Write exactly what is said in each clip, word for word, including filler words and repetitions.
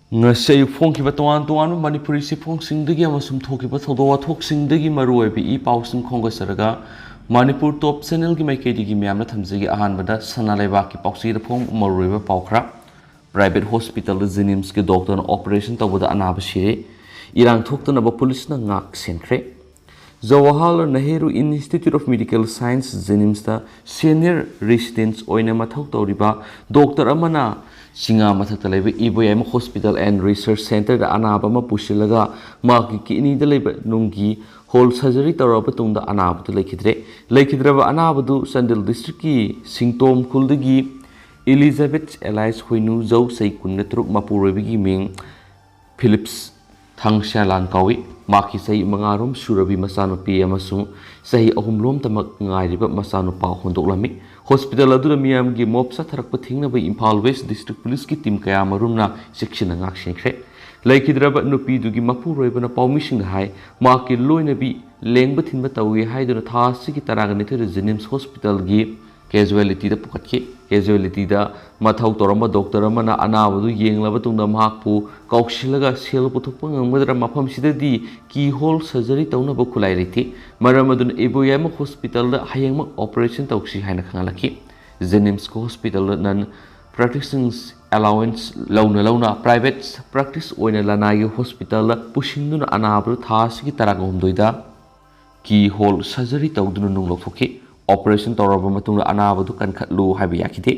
ꯉꯁꯤ ꯑꯌꯨꯛ ꯐꯣꯡꯈꯤꯕ ꯇꯣꯉꯥꯟ ꯇꯣꯉꯥꯟꯕ ꯃꯅꯤꯄꯨꯔꯤ ꯆꯦꯐꯣꯡꯁꯤꯡꯗꯒꯤ ꯑꯃꯁꯨꯡ ꯊꯣꯛꯈꯤꯕ ꯊꯧꯗꯣꯛ ꯋꯥꯊꯣꯛꯁꯤꯡꯗꯒꯤ ꯃꯔꯨꯑꯣꯏꯕ ꯏ ꯄꯥꯎꯁꯤꯡ ꯈꯣꯝꯒꯠꯆꯔꯒ ꯃꯅꯤꯄꯨꯔ ꯇꯣꯞ ꯆꯦꯅꯦꯜꯒꯤ ꯃꯥꯏꯀꯩꯗꯒꯤ ꯃꯌꯥꯝꯅ ꯊꯝꯖꯒꯦ꯫ ꯑꯍꯥꯟꯕꯗ ꯁꯅꯥ ꯂꯩꯕꯥꯛꯀꯤ ꯄꯥꯎꯆꯦꯗ ꯐꯣꯡꯕ ꯃꯔꯨꯑꯣꯏꯕ ꯄꯥꯎ ꯈꯔ꯫ ꯄ꯭ꯔꯥꯏꯚꯦꯠ ꯍꯣꯁꯄꯤꯇꯥꯜꯗ ꯖꯦꯅꯤꯝꯁꯀꯤ ꯗꯣꯛꯇꯔꯅ ꯑꯣꯄꯔꯦꯁꯟ ꯇꯧꯕꯗ ꯑꯅꯥꯕ ꯁꯤꯔꯦ꯫ ꯏꯔꯥꯡ ꯊꯣꯛꯇꯅꯕ ꯄꯨꯂꯤꯁꯅ ꯉꯥꯛ ꯁꯦꯟꯈ꯭ꯔꯦ꯫ Jawaharlal Nehru institute of medical science ꯖꯦꯅꯤꯝꯁꯇ ꯁꯦꯅꯤꯌꯔ ꯔꯦꯁꯤꯗꯦꯟꯁ ꯑꯣꯏꯅ ꯃꯊꯧ ꯇꯧꯔꯤꯕ ꯗꯣꯛꯇꯔ ꯑꯃꯅ ꯆꯤꯡꯉꯥ ꯃꯊꯛꯇ ꯂꯩꯕ ꯏꯕꯣꯌꯥꯏꯃ ꯍꯣꯁꯄꯤꯇꯥꯜ ꯑꯦꯟ ꯔꯤꯁꯔꯁ ꯁꯦꯟꯇꯔꯗ ꯑꯅꯥꯕ ꯑꯃ ꯄꯨꯁꯤꯜꯂꯒ ꯃꯍꯥꯛꯀꯤ ꯀꯤꯗꯅꯤꯗ ꯂꯩꯕ ꯅꯨꯡꯒꯤ ꯍꯣꯜ ꯁꯔꯖꯔꯤ ꯇꯧꯔꯕ ꯃꯇꯨꯡꯗ ꯑꯅꯥꯕꯗꯨ ꯂꯩꯈꯤꯗ꯭ꯔꯦ꯫ ꯂꯩꯈꯤꯗ꯭ꯔꯕ ꯑꯅꯥꯕꯗꯨ ꯆꯥꯟꯗꯦꯜ ꯗꯤꯁꯇ꯭ꯔꯤꯛꯀꯤ ꯁꯤꯡꯇꯣꯝ ꯈꯨꯜꯗꯒꯤ ꯏꯂꯤꯖꯥꯕꯦꯊ ꯑꯦꯂꯥꯏꯁ ꯍꯣꯏꯅꯨ ꯖꯧ ꯆꯍꯤ ꯀꯨꯟꯒ ꯇꯔꯨꯛ ꯃꯄꯨꯔꯣꯏꯕꯒꯤ ꯃꯤꯡ ꯐꯤꯂꯤꯞꯁ ꯊꯥꯡꯁꯥꯂꯥꯟ ꯀꯧꯏ꯫ ꯃꯍꯥꯛꯀꯤ ꯆꯍꯤ ꯃꯉꯥꯔꯣꯝ ꯁꯨꯔꯕꯤ ꯃꯆꯥꯅꯨꯄꯤ ꯑꯃꯁꯨꯡ ꯆꯍꯤ ꯑꯍꯨꯝꯂꯣꯝꯇꯃꯛ ꯉꯥꯏꯔꯤꯕ ꯃꯆꯥꯅꯨꯄꯥ ꯍꯣꯟꯗꯣꯛꯂꯝꯃꯤ꯫ ꯍꯣꯁꯄꯤꯇꯥꯜ ꯑꯗꯨꯗ ꯃꯤꯌꯥꯝꯒꯤ ꯃꯣꯞ ꯆꯠꯊꯔꯛꯄ ꯊꯤꯡꯅꯕ ꯏꯝꯐꯥꯜ ꯋꯦꯁ ꯗꯤꯁꯇ꯭ꯔꯤꯛ ꯄꯨꯂꯤꯁꯀꯤ ꯇꯤꯝ ꯀꯌꯥꯃꯔꯨꯝꯅ ꯆꯦꯛꯁꯤꯟꯅ ꯉꯥꯛꯁꯦꯟꯈ꯭ꯔꯦ꯫ ꯂꯩꯈꯤꯗ꯭ꯔꯕ ꯅꯨꯄꯤꯗꯨꯒꯤ ꯃꯄꯨꯔꯣꯏꯕꯅ ꯄꯥꯎꯃꯤꯁꯤꯡꯗ ꯍꯥꯏ, ꯃꯍꯥꯛꯀꯤ ꯂꯣꯏꯅꯕꯤ ꯂꯦꯡꯕ ꯊꯤꯟꯕ ꯇꯧꯏ ꯍꯥꯏꯗꯨꯅ ꯊꯥ ꯑꯁꯤꯒꯤ ꯇꯔꯥꯒ ꯅꯤꯊꯣꯏꯗ ꯖꯦꯅꯤꯝꯁ ꯍꯣꯁꯄꯤꯇꯥꯜꯒꯤ ꯀꯦꯖꯨꯋꯦꯂꯤꯇꯤꯗ ꯄꯨꯈꯠꯈꯤ꯫ ꯀꯦꯖꯨꯋꯦꯂꯤꯇꯤꯗ ꯃꯊꯧ ꯇꯧꯔꯝꯕ ꯗꯣꯛꯇꯔ ꯑꯃꯅ ꯑꯅꯥꯕꯗꯨ ꯌꯦꯡꯂꯕ ꯃꯇꯨꯡꯗ ꯃꯍꯥꯛꯄꯨ ꯀꯥꯎꯁꯤꯜꯂꯒ ꯁꯦꯜ ꯄꯨꯊꯣꯛꯄ ꯉꯝꯒꯗ꯭ꯔꯥ? ꯃꯐꯝꯁꯤꯗꯗꯤ ꯀꯤ ꯍꯣꯜ ꯁꯔꯖꯔꯤ ꯇꯧꯅꯕ ꯈꯨꯠꯂꯥꯏ ꯂꯩꯇꯦ꯫ ꯃꯔꯝ ꯑꯗꯨꯅ ꯏꯕꯣꯌꯥꯏꯃ ꯍꯣꯁꯄꯤꯇꯥꯜꯗ ꯍꯌꯦꯡꯃꯛ ꯑꯣꯄꯔꯦꯁꯟ ꯇꯧꯁꯤ ꯍꯥꯏꯅ ꯈꯪꯍꯜꯂꯛꯈꯤ꯫ ꯖꯦꯅꯤꯝꯁꯀꯤ ꯍꯣꯁꯄꯤꯇꯥꯜꯗ ꯅꯟ ꯄ꯭ꯔꯦꯛꯇꯤꯁꯤꯡ ꯑꯦꯂꯥꯎꯋꯦꯟꯁ ꯂꯧꯅ ꯂꯧꯅ ꯄ꯭ꯔꯥꯏꯚꯦꯠ ꯄ꯭ꯔꯦꯛꯇꯤꯁ ꯑꯣꯏꯅ ꯂꯅꯥꯏꯒꯤ ꯍꯣꯁꯄꯤꯇꯥꯜꯗ ꯄꯨꯁꯤꯟꯗꯨꯅ ꯑꯅꯥꯕꯗꯨ ꯊꯥ ꯑꯁꯤꯒꯤ ꯇꯔꯥꯒ ꯍꯨꯝꯗꯣꯏꯗ ꯀꯤ ꯍꯣꯜ ꯁꯔꯖꯔꯤ ꯇꯧꯗꯨꯅ ꯅꯨꯡ ꯂꯧꯊꯣꯛꯈꯤ꯫ ꯑꯣꯄꯔꯦꯁꯟ ꯇꯧꯔꯕ ꯃꯇꯨꯡꯗ ꯑꯅꯥꯕꯗꯨ ꯀꯟꯈꯠꯂꯨ ꯍꯥꯏꯕ ꯌꯥꯈꯤꯗꯦ꯫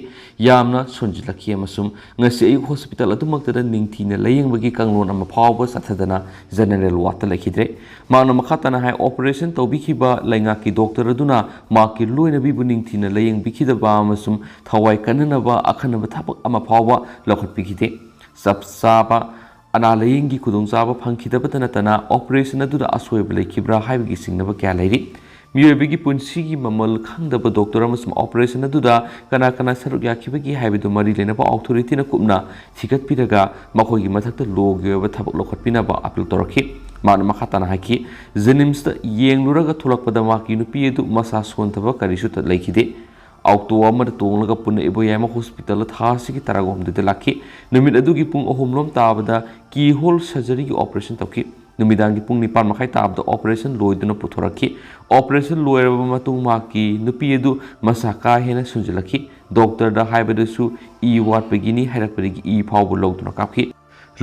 ꯌꯥꯝꯅ ꯁꯣꯟꯖꯤꯜꯂꯛꯈꯤ ꯑꯃꯁꯨꯡ ꯉꯁꯤ ꯑꯌꯨꯛ ꯍꯣꯁꯄꯤꯇꯥꯜ ꯑꯗꯨꯃꯛꯇꯗ ꯅꯤꯡꯊꯤꯅ ꯂꯥꯌꯦꯡꯕꯒꯤ ꯀꯥꯡꯂꯣꯟ ꯑꯃ ꯐꯥꯎꯕ ꯆꯠꯊꯗꯅ ꯖꯦꯅꯔꯦꯜ ꯋꯥꯔꯗꯇ ꯂꯩꯈꯤꯗ꯭ꯔꯦ꯫ ꯃꯍꯥꯛꯅ ꯃꯈꯥ ꯇꯥꯅ ꯍꯥꯏ, ꯑꯣꯄꯔꯦꯁꯟ ꯇꯧꯕꯤꯈꯤꯕ ꯂꯩꯉꯥꯛꯀꯤ ꯗꯣꯛꯇꯔ ꯑꯗꯨꯅ ꯃꯍꯥꯛꯀꯤ ꯂꯣꯏꯅꯕꯤꯕꯨ ꯅꯤꯡꯊꯤꯅ ꯂꯥꯌꯦꯡꯕꯤꯈꯤꯗꯕ ꯑꯃꯁꯨꯡ ꯊꯋꯥꯏ ꯀꯟꯅꯅꯕ ꯑꯈꯟꯅꯕ ꯊꯕꯛ ꯑꯃ ꯐꯥꯎꯕ ꯂꯧꯈꯠꯄꯤꯈꯤꯗꯦ꯫ ꯆꯞ ꯆꯥꯕ ꯑꯅꯥ ꯂꯥꯌꯦꯡꯒꯤ ꯈꯨꯗꯣꯡꯆꯥꯕ ꯐꯪꯈꯤꯗꯕꯇ ꯅꯠꯇꯅ ꯑꯣꯄꯔꯦꯁꯟ ꯑꯗꯨꯗ ꯑꯁꯣꯏꯕ ꯂꯩꯈꯤꯕ꯭ꯔꯥ ꯍꯥꯏꯕꯒꯤ ꯆꯤꯡꯅꯕ ꯀꯌꯥ ꯂꯩꯔꯤ꯫ ꯃꯤꯑꯣꯏꯕꯒꯤ ꯄꯨꯟꯁꯤꯒꯤ ꯃꯃꯜ ꯈꯪꯗꯕ ꯗꯣꯛꯇꯔ ꯑꯃꯁꯨꯡ ꯑꯣꯄꯔꯦꯁꯟ ꯑꯗꯨꯗ ꯀꯅꯥ ꯀꯅꯥ ꯁꯔꯨꯛ ꯌꯥꯈꯤꯕꯒꯦ ꯍꯥꯏꯕꯗꯨ ꯃꯔꯤ ꯂꯩꯅꯕ ꯑꯣꯊꯣꯔꯤꯇꯤꯅ ꯀꯨꯞꯅ ꯊꯤꯒꯠꯄꯤꯔꯒ ꯃꯈꯣꯏꯒꯤ ꯃꯊꯛꯇ ꯂꯣꯒꯤ ꯑꯣꯏꯕ ꯊꯕꯛ ꯂꯧꯈꯠꯄꯤꯅꯕ ꯑꯄꯤꯜ ꯇꯧꯔꯛꯈꯤ꯫ ꯃꯍꯥꯛꯅ ꯃꯈꯥ ꯇꯥꯅ ꯍꯥꯏꯈꯤ, ꯖꯦꯅꯤꯝꯁꯇ ꯌꯦꯡꯂꯨꯔꯒ ꯊꯣꯛꯂꯛꯄꯗ ꯃꯍꯥꯛꯀꯤ ꯅꯨꯄꯤ ꯑꯗꯨ ꯃꯁꯥ ꯁꯣꯟꯊꯕ ꯀꯔꯤꯁꯨ ꯂꯩꯈꯤꯗꯦ꯫ ꯑꯣꯇꯣ ꯑꯃꯗ ꯇꯣꯡꯂꯒ ꯄꯨꯟꯅ ꯏꯕꯣꯌꯥꯏꯃ ꯍꯣꯁꯄꯤꯇꯥꯜꯗ ꯊꯥ ꯑꯁꯤꯒꯤ ꯇꯔꯥꯍꯨꯝꯗꯣꯏꯗ ꯂꯥꯛꯈꯤ꯫ ꯅꯨꯃꯤꯠ ꯑꯗꯨꯒꯤ ꯄꯨꯡ ꯑꯍꯨꯝꯂꯣꯝ ꯇꯥꯕꯗ ꯀꯤ ꯍꯣꯜ ꯁꯔꯖꯔꯤꯒꯤ ꯑꯣꯄꯔꯦꯁꯟ ꯇꯧꯈꯤ꯫ ꯅꯨꯃꯤꯗꯥꯡꯒꯤ ꯄꯨꯡ ꯅꯤꯄꯥꯟ ꯃꯈꯥꯏ ꯇꯥꯕꯗ ꯑꯣꯄꯔꯦꯁꯟ ꯂꯣꯏꯗꯨꯅ ꯄꯨꯊꯣꯔꯛꯈꯤ꯫ ꯑꯣꯄꯔꯦꯁꯟ ꯂꯣꯏꯔꯕ ꯃꯇꯨꯡ ꯃꯍꯥꯛꯀꯤ ꯅꯨꯄꯤ ꯑꯗꯨ ꯃꯁꯥ ꯀꯥ ꯍꯦꯟꯅ ꯁꯣꯟꯖꯤꯜꯂꯛꯈꯤ꯫ ꯗꯣꯛꯇꯔꯗ ꯍꯥꯏꯕꯗꯁꯨ ꯏ ꯋꯥꯠꯄꯒꯤꯅꯤ ꯍꯥꯏꯔꯛꯄꯗꯒꯤ ꯏ ꯐꯥꯎꯕ ꯂꯧꯗꯨꯅ ꯀꯥꯞꯈꯤ꯫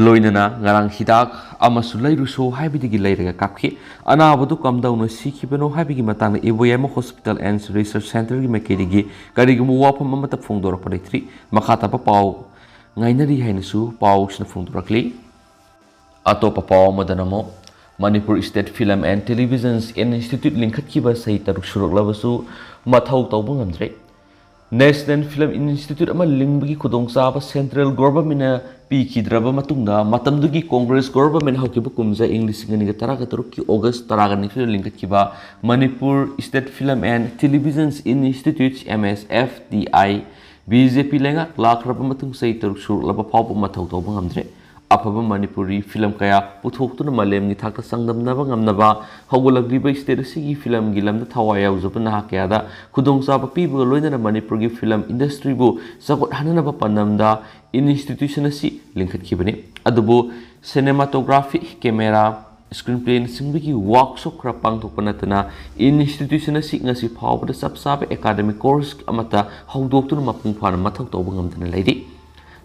ꯂꯣꯏꯅꯅ ꯉꯔꯥꯡ ꯍꯤꯗꯥꯛ ꯑꯃꯁꯨ ꯂꯩꯔꯨꯁꯣ ꯍꯥꯏꯕꯗꯒꯤ ꯂꯩꯔꯒ ꯀꯥꯞꯈꯤ꯫ ꯑꯅꯥꯕꯗꯨ ꯀꯝꯗꯧꯅ ꯁꯤꯈꯤꯕꯅꯣ ꯍꯥꯏꯕꯒꯤ ꯃꯇꯥꯡꯗ ꯏꯕꯣꯌꯥꯏꯃ ꯍꯣꯁꯄꯤꯇꯥꯜ ꯑꯦꯟ ꯔꯤꯁꯔꯆ ꯁꯦꯟꯇꯔꯒꯤ ꯃꯥꯏꯀꯩꯗꯒꯤ ꯀꯔꯤꯒꯨꯝꯕ ꯋꯥꯐꯝ ꯑꯃꯠꯇ ꯐꯣꯡꯗꯣꯔꯛꯄ ꯂꯩꯇ꯭ꯔꯤ꯫ ꯃꯈꯥ ꯇꯥꯕ ꯄꯥꯎ ꯉꯥꯏꯅꯔꯤ ꯍꯥꯏꯅꯁꯨ ꯄꯥꯎꯁꯤꯅ ꯐꯣꯡꯗꯣꯔꯛꯂꯤ꯫ ꯑꯇꯣꯞꯄ ꯄꯥꯎ ꯑꯃꯗꯅ ꯑꯃꯨꯛ Manipur state film and televisions institute ꯂꯤꯡꯈꯠꯈꯤꯕ ꯆꯍꯤ ꯇꯔꯨꯛ ꯁꯨꯔꯛꯂꯕꯁꯨ ꯃꯊꯧ ꯇꯧꯕ ꯉꯝꯗ꯭ꯔꯦ꯫ ꯅꯦꯁꯅꯦꯜ ꯐꯤꯂꯝ ꯏꯟꯁꯇꯤꯇ꯭ꯌꯨꯠ ꯑꯃ ꯂꯤꯡꯕꯒꯤ ꯈꯨꯗꯣꯡꯆꯥꯕ ꯁꯦꯟꯇ꯭ꯔꯦꯜ ꯒꯣꯚꯔꯟꯃꯦꯟꯠꯅ ꯄꯤꯈꯤꯗ꯭ꯔꯕ ꯃꯇꯨꯡꯗ, ꯃꯇꯝꯗꯨꯒꯤ ꯀꯣꯡꯒ꯭ꯔꯦꯁ ꯒꯣꯚꯔꯟꯃꯦꯟꯠ ꯍꯧꯈꯤꯕ ꯀꯨꯝꯖꯥ ꯏꯪ ꯂꯤꯁꯤꯡ ꯑꯅꯤꯒ ꯇꯔꯥꯒ ꯇꯔꯨꯛꯀꯤ ꯑꯣꯒꯁ ꯇꯔꯥꯒ ꯅꯤꯊꯣꯏꯗ ꯂꯤꯡꯈꯠꯈꯤꯕ Manipur state film and televisions institute, M S F T I, B J P ꯂꯩꯉꯥꯛ ꯂꯥꯛꯈ꯭ꯔꯕ ꯃꯇꯨꯡ ꯆꯍꯤ ꯇꯔꯨꯛ ꯁꯨꯔꯛꯂꯕ ꯐꯥꯎꯕ ꯃꯊꯧ ꯇꯧꯕ ꯉꯝꯗ꯭ꯔꯦ꯫ ꯑꯐꯕ ꯃꯅꯤꯄꯨꯔꯤ ꯐꯤꯂꯝ ꯀꯌꯥ ꯄꯨꯊꯣꯛꯇꯨꯅ ꯃꯥꯂꯦꯝꯒꯤ ꯊꯥꯛꯇ ꯆꯥꯡꯗꯝꯅꯕ ꯉꯝꯅꯕ ꯍꯧꯒꯠꯂꯛꯂꯤꯕ ꯏꯁꯇꯦꯠ ꯑꯁꯤꯒꯤ ꯐꯤꯂꯝꯒꯤ ꯂꯝꯗ ꯊꯋꯥꯏ ꯌꯥꯎꯖꯕ ꯅꯍꯥ ꯀꯌꯥꯗ ꯈꯨꯗꯣꯡꯆꯥꯕ ꯄꯤꯕꯒ ꯂꯣꯏꯅꯅ ꯃꯅꯤꯄꯨꯔꯒꯤ ꯐꯤꯂꯝ ꯏꯟꯗꯁꯇ꯭ꯔꯤꯕꯨ ꯆꯥꯎꯈꯠꯍꯟꯅꯅꯕ ꯄꯥꯟꯗꯝꯗ ꯏꯟꯁꯇꯤꯇ꯭ꯌꯨꯁꯟ ꯑꯁꯤ ꯂꯤꯡꯈꯠꯈꯤꯕꯅꯤ꯫ ꯑꯗꯨꯕꯨ ꯁꯤꯅꯦꯃꯥꯇꯣꯒ꯭ꯔꯥꯐꯤ, ꯀꯦꯃꯦꯔꯥ, ꯁ꯭ꯀ꯭ꯔꯤꯟ ꯄ꯭ꯂꯦꯅꯆꯤꯡꯕꯒꯤ ꯋꯥꯔꯛꯁꯣꯞ ꯈꯔ ꯄꯥꯡꯊꯣꯛꯄ ꯅꯠꯇꯅ ꯏꯟꯁꯇꯤꯇ꯭ꯌꯨꯁꯟ ꯑꯁꯤ ꯉꯁꯤ ꯐꯥꯎꯕꯗ ꯆꯞ ꯆꯥꯕ ꯑꯦꯀꯥꯗꯃꯤꯛ ꯀꯣꯔꯁ ꯑꯃꯠꯇ ꯍꯧꯗꯣꯛꯇꯨꯅ ꯃꯄꯨꯡ ꯐꯥꯅ ꯃꯊꯧ ꯇꯧꯕ ꯉꯝꯗꯅ ꯂꯩꯔꯤ꯫